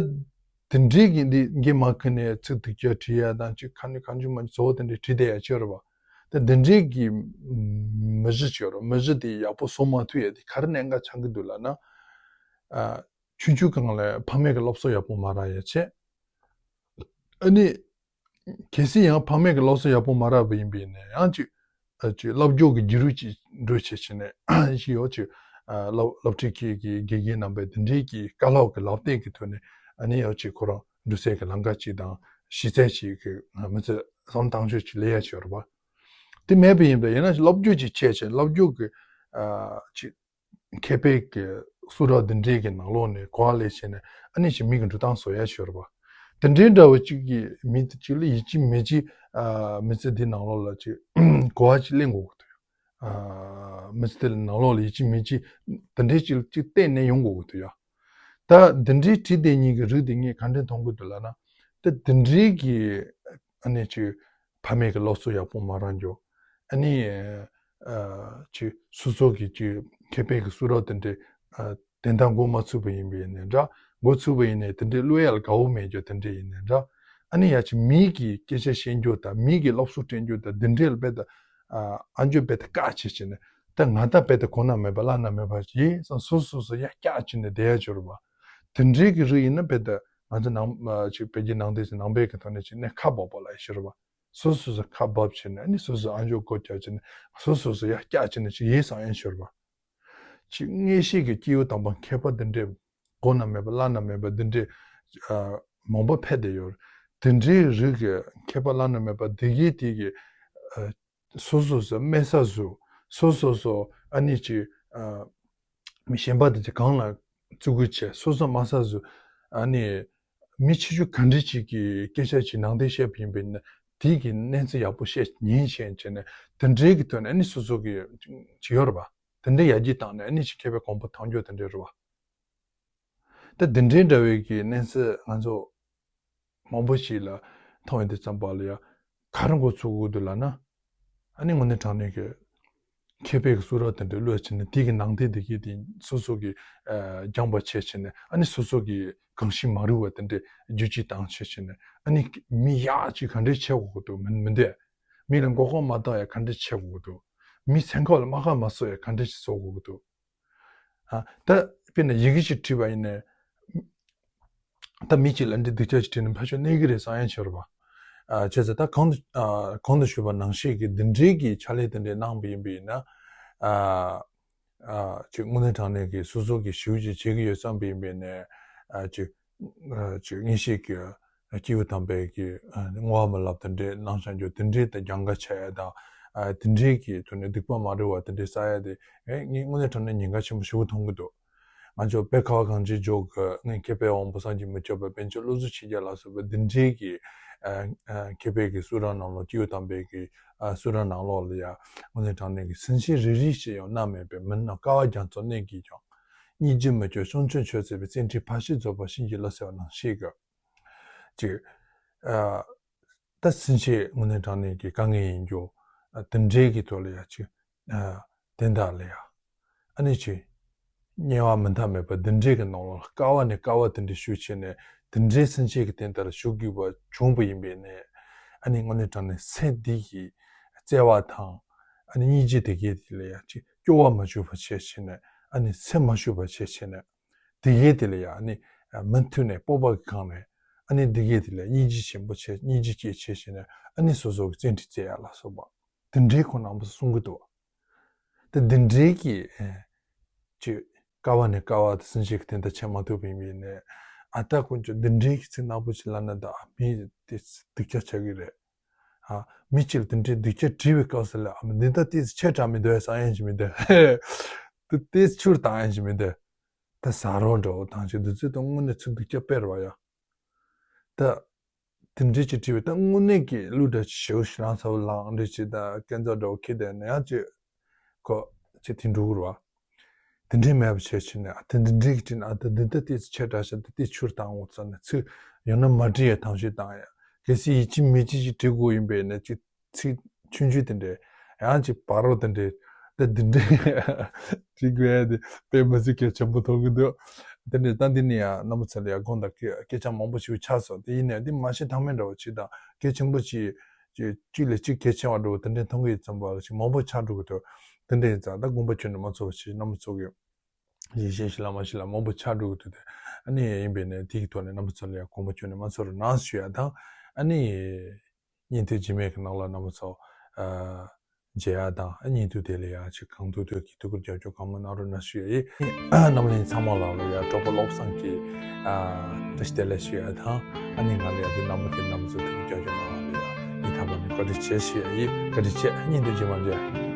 དེ་འདྲའི་གི་འདི་འགན་མ་ཁུར་ནས་ཚིག་སྡུག་ཅག་བྲིས་ཡ་དང་། ཅིག་ཁ་ནས་གང་བྱུང་མང་བྱུང་བཟོ་བོ་དེ་འདྲས་བྲིས་བསྡད་ཡ་ཅིག་ཡོད་རེད་པ། ད་དེ་འདྲའི་གི་མི་གཞི་ཅིག་ཡོད་རེད། མི་གཞི་དེ་ཡག་པོ་བཟོ་མ་ཐུབ་ཡ་དེ་ག་རེ་གནད་འགག་ཆགས་ཀྱི་འདུག་ལབ་ན། ཨ། ཆུང་ཆུང་སྒང་ལ་ཕ་མས་ཀྱི་སློབ་གསོ་ཡག་པོ་མ་རག་ཡ་བྱས། ཨ་ནི། གལ་སྲིད་ཡང་ཕ་མས་ཀྱི་སློབ་གསོ་ཡག་པོ་མ་རག་པ་ཡིན་པ་ཡིན་ན་ཡང་ཅིག་ཨ། ཅིག་སློབ་སྦྱོང་གི་བརྒྱུད་རིམ་ཅིག་འགྲོ་བྱས་བྱས་ནས་ཅིག་ཡོད་ཅིག་ཨ། སློབ་སློབ་ཁྲིད་ཀྱི་གི་དགེ་རྒན་རྣམ་པས་དེ་འདྲའི་གི་བཀའ་སློབ་ཀྱི་ལག་དེབ་ཀྱི་ཐོག་ནས། ཨ་ནི་ཡོད་ཅིག་ཁོ་རང་འགྲོ་སའི་གི་ལམ་ཁ་ཅིག་དང་། གཞི་རྩ་ཅིག་གི་མི་ཚེ་བསམ་བློ་བཏང་ཕྱོགས་ཅིག་སླེབས་ཡ་ཅིག་ཡོད་རེད་པ། དེ་མེད་པ་ཡིན་པ་ཡིན་ན། སློབ་སྦྱོང་ཅིག་བྱས་བྱས། སློབ་སྦྱོང་གི་ཨ། ཅིག་མཁས་པའི་གི་གསུང་རབ་འདི་འདྲའི་གི་ནང་ལོགས་ནས་གོ་བ་ལེན་བྱས་ནས། ཨ་ནི་ཅིག་མི་གི་འགྲོ་སྟངས་བཟོ་ཡ་ཅིག་ཡོད་རེད་པ། དེ་འདྲའི་འདྲ་བོ་ཅིག་གི་མི་དེ་ཅིག་ལ་ཡིད་ཆེས་མེད་ཅིག་ཨ། མི་ཚེ་འདི་ནང་ལོགས་ལ་ཅིག་གོ་བ་ཅིག་ལེན་དགོས་ཀྱི་འདུག་ཨ། མི་ཚེ་འདི་ནང་ལོགས་ལ་ཡིད་ཆེས་མེད་ཅིག་དེ་འདྲའི་ཅིག་ཅིག་གཏན་ནས་ཡོང་དགོས་ཀྱི་འདུག་ཡ། ད་དེ་འདྲའི་བྲིས་བསྡད་མཁན་གྱི་རིགས་དེ་ངས་ག་འདྲས་མཐོང་གི་འདུག་ལབ་ན། ད་དེ་འདྲའི་གི་ཨ་ནི་ཅིག་ཕ་མས་ཀྱི་སློབ་གསོ་ཡག་པོ་མ་རག་རྒྱུ། ཨ་ནི། ཨ། ཅིག་སོ་སོ་གི་ཅིག་མཁས་པའི་གི་གསུང་རབ་དེ་འདྲས། ཨ། དོན་དག་འགོ་མ་ཚུགས་པ་ཡིན་པ་ཡིན་ནའི་འདྲ། འགོ་ཚུགས་པ་ཡིན་ནའི་དེ་འདྲས་བློ་ཡག་ལ་དགའ་བོ་མེད་རྒྱུ་དེ་འདྲས་ཡིན་ནའི་འདྲ། ཨ་ནི་ཡ་ཅིག་མི་གི་སྐད་ཆ་བཤད་རྒྱུ་དང་། མི་གི་སློབ་གསོ་སྤྲད་རྒྱུ་དང་། དེ་འདྲས་ལ་རྦད་དེ། ཨ། ཨ་འཇོ་རྦད་དེ་བཀག་བྱས་བྱས་ནས། ད་ང་ད་རྦད་དེ་གོ་ན་མེད་པ་བླ་ན་མེད་པ་ཡིན་བསམ། སོ་སོ་སོ་ཡར་བཀྱག་བྱས་ནས་བསྡད་ཡ་ཅིག་ཡོད་རེད་པ། དེ་འདྲའི་གི་རིགས་ཡིན་ན་རྦད་དེ་ང་ཚོ་ནང་ཨ། ཅིག་བོད་བརྒྱུད་ནང་བསྟན་ཟེར། ནང་པའི་གི་ཐོག་ནས་ཅིག་གནད་ཁག་འབབ་པ་ལ་ཡ་ཅིག་ཡོད་རེད་པ། སོ་སོ་སོ་ཁ་འབབ་བྱས་ནས། ཨ་ནི་སོ་སོ་ཨ་འཇོ་སྒོ་བརྒྱབ་བྱས་ནས། སོ་སོ་སོ་ཡར་བཀྱག་བྱས་ནས་ཅིག་ཡིན་བསམ་ཡ་ཅིག་ཡོད་རེད་པ། ཅིག་ངེས་ཤེས་ཀྱི་སྐྱེས་བུ་དམ་པ་མཁས་པ་དེ་འདྲས། གོ་ན་མེད་པ་བླ་ན་མེད་པ་དེ་འདྲས། ཨ། མང་པོ་ཕེབས་བསྡད་ཡོད་རེད། དེ་འདྲའི་རིགས་ཀྱི་མཁས་པ་བླ་ན་མེད་པ་དེ་གའི་དེ་གི། ཨ། སོ་སོ་སོ་སྨད་ས་བཟོ། སོ་སོ་སོ་ཨ་ནི་ཅིག་ཨ། མི་གཞན་པ་དེ་ཚོ་སྒང་ལ་བཙུགས་ཁུལ་བྱས། སོ་སོ་དམའ་ས་བཟོས། ཨ་ནི་མི་ཆེ་ཆུང་ག་འདྲ་ཅིག་གི་སྐད་ཆ་ཅིག་ནང་དོན་བཤད་པ་ཡིན་པ་ཡིན་ན། དེ་གི་གནས་ཚུལ་ཡག་པོ་བཤད་ཉན་བྱས་བྱས་ནས། དེ་འདྲའི་གི་ཐོག་ནས་ཨ་ནི་སོ་སོ་གི་ཅིག་ཡོད་རེད་པ། དེ་འདྲའི་ཡར་རྒྱས་བཏང་ནས་ཨ་ནི་ཅིག་མཁས་པའི་གོང་འཕེལ་གཏང་རྒྱུ་དེ་འདྲ་རེད་པ། ད་འདི་འདྲའི་འདྲ་བའི་གི་གནས་ཚུལ་ང་ཚོ་མང་པོ་ཞིག་ལ་མཐོང་ཡོང་དུས་ཙམ་པ་ལ་ཡ། ག་རེ་འགོ་ཚུགས་དགོས་འདུག་ལབ་ན། ཨ་ནི་དངོས་གནས་དྲང་གནས་ཀྱི་མཁས་པའི་གི་གསུང་རབ་དེ་འདྲ་བློས་བྱས་ནས། དེ་གི་ནང་དོན་དེ་གི་དེ་སོ་སོ་གི་ཨ། སྦྱངས་པ་བྱས་བྱས་ནས། ཨ་ནི་སོ་སོ་གི་གང་ཞིག་མ་རིག་པ་དེ་འདྲ་བསྒྱུར་བཅོས་བཏང་བྱས་བྱས་ནས། ཨ་ནི་མི་ཡག་ཅིག་ག་འདྲ་བྱེད་དགོས་ཀྱི་འདུག་མི་མི་འདོད། མི་ལ་མགོ་སྐོར་མ་བཏང་ཡ་ག་འདྲ་བྱེད་དགོས་ཀྱི་འདུག་མི་སེམས་ཁམས་ལ་རྨ་ཁ་མ་བཟོ་ཡ་ག་འདྲ་ཞིག་བཟོ་དགོས་ཀྱི་འདུག་ཨ། ད་དཔེར་ན་ཡི་གེ་ཞིག་བྲིས་པ་ཡིན་ནའི། ད་མི་གཅིག་ལ་འདི་སྡུག་ཅག་ཅིག་བྲིས་ན་ཕལ་ཆེར་གནོད་ཀྱི་རེད་བསམ་ཡ་ཅིག་ཡོད་རེད་པ། ཨ། བྱས་ཙང་ད་གོང་དུ་ཨ། གོང་དུ་ཞུས་པ་ནང་བཞིན་གྱི་འདི་འདྲའི་གི་ཕྱག་ལས་དེ་འདྲའི་གནང་བ་ཡིན་པ་ཡིན་ན། ཨ། ཨ། ཅིག་དངོས་གནས་དྲང་གནས་ཀྱི་སོ་སོ་གི་ཞུ་ཅིག་བྱེད་ཀྱི་ཡོད་བསམ་པ་ཡིན་པ་ཡིན་ནའི། ཨ། ཅིག་ཨ། ཅིག་ངེས་ཤེས་ཀྱི་སྐྱེས་བུ་དམ་པའི་གི་ཨ། བསྔོ་བ་མ་བསླབ་དེ་འདྲའི་གནང་བཞག་རྒྱུ་དེ་འདྲའི་ད་གྱངས་ཁ་ཆེ་ཡ་དང་། ཨ། དེ་འདྲའི་གི་ཐོག་ནས་སྡིག་པ་མ་རུང་བ་དེ་འདྲའི་བསགས་ཡ་དེ། ཨེ། ངས་དངོས་གནས་དྲང་གནས་ཉེན་ཁ་ཆེན་པོ་ཞེ་པོ་མཐོང་གི་འདུག་ང་ཚོ་དཔལ་ཁ་བ་གངས་ཅན་ལྗོངས་ཀྱི་ངའི་མཁས་པའི་དབང་པོ་སངས་རྒྱས་མི་བསྐྱོད་པ་པཎ་ཆེན་བློ་གཟུ་ཆོས་རྒྱན་ལ་སོགས་པའི་འདི་འདྲའི་གི་ཨ། ཨ། མཁས་པའི་གི་གསུང་རབ་ནང་ལོགས། སྐྱེས་བུ་དམ་པའི་གི་ཨ། གསུང་རབ་ནང་ལོགས་ལ་ཡ། དངོས་གནས་དྲང་གནས་ཀྱི་སེམས་ཅན་རེ་རེ་བཞིན་ཡང་མནར་མེད་པའི་མི་སྣ། དཀའ་བ་རྒྱ་མཚོ་གནས་ཀྱིས་ཀྱང་། སྙིང་རྗེ་མི་སྐྱོ་བྱང་ཆུབ་མཆོག་བརྩེགས་པའི། བརྩོན་འགྲུས་འཕགས་ཤིང་རྫོགས་པ་བྱིན་གྱིས་རློབས་ཟེར་བ་ནང་བཞིན་གྱི། ཅིག་ཨ། ད་སེམས་ཅན་དངོས་གནས་དྲང་གནས་ཀྱི་དཀའ་ངལ་ཡིན་རྒྱུ། ཨ། དེ་འདྲའི་གི་ཐོག་ལ་ཡ་ཅིག་ཨ། དེ་འདྲ་ལ་ཡ། ཨ་ནི་ཅིག་དམྱལ་བ་མི་མཐའ་མེད་པ་འདི་འདྲའི་གི་ནང་ལོགས་ལ་དཀའ་བ་ནས་དཀའ་བ་དེ་འདྲ་ཞུ་བྱས་ནས། དེ་འདྲའི་སེམས་ཅན་གྱི་དོན་དག་ལ་ཞུ་དགོས་པ་བྱུང་བ་ཡིན་པ་ཡིན་ནའི། ཨ་ནི་དངོས་གནས་དྲང་གནས་སེམས་འདི་གི་བརྩེ་བ་དང་། ཨ་ནི་སྙིང་རྗེ་དེ་གའི་དེ་ལ་ཡ་ཅིག་སྐྱོ་བ་མ་བྱུང་བ་བྱས་བྱས་ནས། ཨ་ནི་སེམས་མ་ཞུམ་པ་བྱས་བྱས་ནས། དེ་གའི་དེ་ལ་ཡ་ཨ་ནི་མུ་མཐུད་ནས་སྤོབས་པ་གི་སྒང་ནས། ཨ་ནི་དེ་གའི་དེ་ལ་སྙིང་རྗེ་ཆེན་པོ་བྱས། སྙིང་རྗེ་སྐྱེས་བྱས་བྱས་ནས། ཨ་ནི་སོ་སོ་གི་བརྩོན་འགྲུས་བརྩི་ཡ་ལ་སོགས་པ། དེ་འདྲའི་ཁོ་རྣམ་པ་གསུང་གི་འདུག་ད་དེ་འདྲའི་གི་ཨེ། ཅིག་དཀའ་བ་ནས་དཀའ་བ་དེ་སེམས་ཅན་གྱི་དོན་དག་བྱེད་མ་ཐུབ་པ་ཡིན་པ་ཡིན་ནའི། ཨ། ད་དཀོན་མཆོག་འདི་འདྲའི་གི་ཚིག་ནག་པོ་ཞིག་ལབ་ན་ད། ཨ། མི་དེ་སྡུག་ཅག་ཆགས་ཀྱི་རེད། ཨ། མི་གཅིག་ལ་དེ་འདྲའི་སྡུག་ཅག་བྲིས་པའི་སྐབས་སུ་ལ། ཨ། མི་འདི་ད་ཏོག་ཙམ་ཆེ་དྲགས་མི་འདུག་བསམ་ཡ་ཞིག་མི་འདུག་ཏོག་ཙམ་ཆུར་བཏང་ཡ་ཞིག་མི་འདུག་ད་ཟ་རོགས་འདྲ་བོ་དང་ཅིག་འདི་ཚོ་ད་དངོས་གནས་ཚུར་སྡུག་ཅག་དཔེ་རེད་པ་ཡ། ད་དེ་འདྲའི་ཅིག་བྲིས་པའི་ད་དངོས་གནས་ཀྱི་གླུ་འདྲ་ཞེ་པོ་ཞིག་རང་ཚ་བོ་ལངས་འདྲ་ཅིག་ད་སྐད་མཛའ་འདྲ་བོ་ཁྱེར་བསྡད་ན་ཡང་ཅིག་ཁོ་ཅིག་དེ་འགྲོ་གི་རེད་པ། དེ་འདྲའི་མེད་པ་བྱས་ཕྱིན་ནས། ཨ་ད་འདི་འདྲའི་གི་བྲིས་ན། ཨ་ད་འདི་ལྟ་ཏིས་ཆེ་དྲགས་ཤག་འདི་ཏིས་ཆུར་བཏང་འོ་ཙམ་ནས། ཚིག་ཡང་ན་མ་བྲིས་ཡ་ཐང་ཤོས་བཏང་ཡ། གལ་སྲིད་ཡིད་ཆེས་མི་བྱེད་ཅིག་བྲིས་དགོས་ཡིན་པས་ན། ཅིག་ཚིག་ཆུང་ཆུང་དེ་འདྲས། ཡང་ཅིག་བར་རོ་དེ་འདྲས། ད་འདི་འདྲས་བྲིས་དགོས་ཡ་དེ་དཔེ་མི་སྲིད་གལ་ཆེན་པོ་མཐོང་གི་འདུག་དེ་འདྲས་ད་འདི་ནས་ཡང་རྣམ་པ་ཚོ་ལ་ཡང་དགོངས་དག་སྐད་སྐད་ཆ་མང་པོ་ཞིག་ཆགས་སོང་། དེ་ཡིན་ནའི་འདི་མ་བཤད་ཐབས་མེད་འདྲ་བོ་ཅིག་དང་། གལ་ཆེན་པོ་ཅིག་ཅིག་གཅིག་ལས་གཅིག་གལ་ཆེ་བ་འདྲ་བོ་དེ་འདྲས་མཐོང་གི་ཡོད་ཙམ་པ་ཞིག་མང་པོ་ཆགས་འགྲོ་གི་འདུག་དེ་འདྲས་ཡིན་ཙང་ད་དགོངས་པ་བཅོལ་ནས་མ་ཚོར་བ་ཞིག་རྣམ་པ་ཚོ་གི་ཡིད་ཆེས་ཤིག་ལ་མ་ཤེས་ལ་མང་པོ་ཆགས་འགྲོ་གི་འདུག་དེ་ཨ་ནི་ཡིན་པས་ནས། དེ་གི་ཐོག་ནས་རྣམ་པ་ཚོ་ལ་ཡང་དགོངས་པ་བཅོལ་ནས་མ་ཚོར་གནང་ཞུ་ཡ་དང་། ཨ་ནི་བརྙན་ཐུང་རྗེས་མའི་གི་ནང་ལ་རྣམ་པ་ཚོ་ཨ་མཇལ་ཡ་དང་། ཨ་བརྙན་ཐུང་དེ་ལ་ཡང་ཅིག་གང་ཐུབ་ཐུབ་ཀྱིས་ཐུགས་ཁུར་རྒྱབ་སྐྱོར་གང་མང་གནང་རོགས་གནང་ཞུ་ཡ་ཡིན། རྣམ་པ་ཚང་མ་ལ་ལ་ཡང་གྲོགས་པོ་བློ་བཟང་གི་ཨ་བཀྲ་ཤིས་བདེ་ལེགས་ཞུ་ཡ་དང་། ཨ་ནི་ང་ལ་ཡང་འདི་རྣམ་པ་གི་རྣམ་པ་ཚོ་ཐུགས་ཁུར་རྒྱབ་སྐྱོར་གནང་བ་ལ་ཡང་སྙིང་ཐག་པ་ནས་བཀའ་དྲིན་ཆེ་ཞུ་ཡ་ཡིན། བཀའ་དྲིན་ཆེ། ཨ་བརྙན་ཐུང་རྗེས་མ་མཇལ།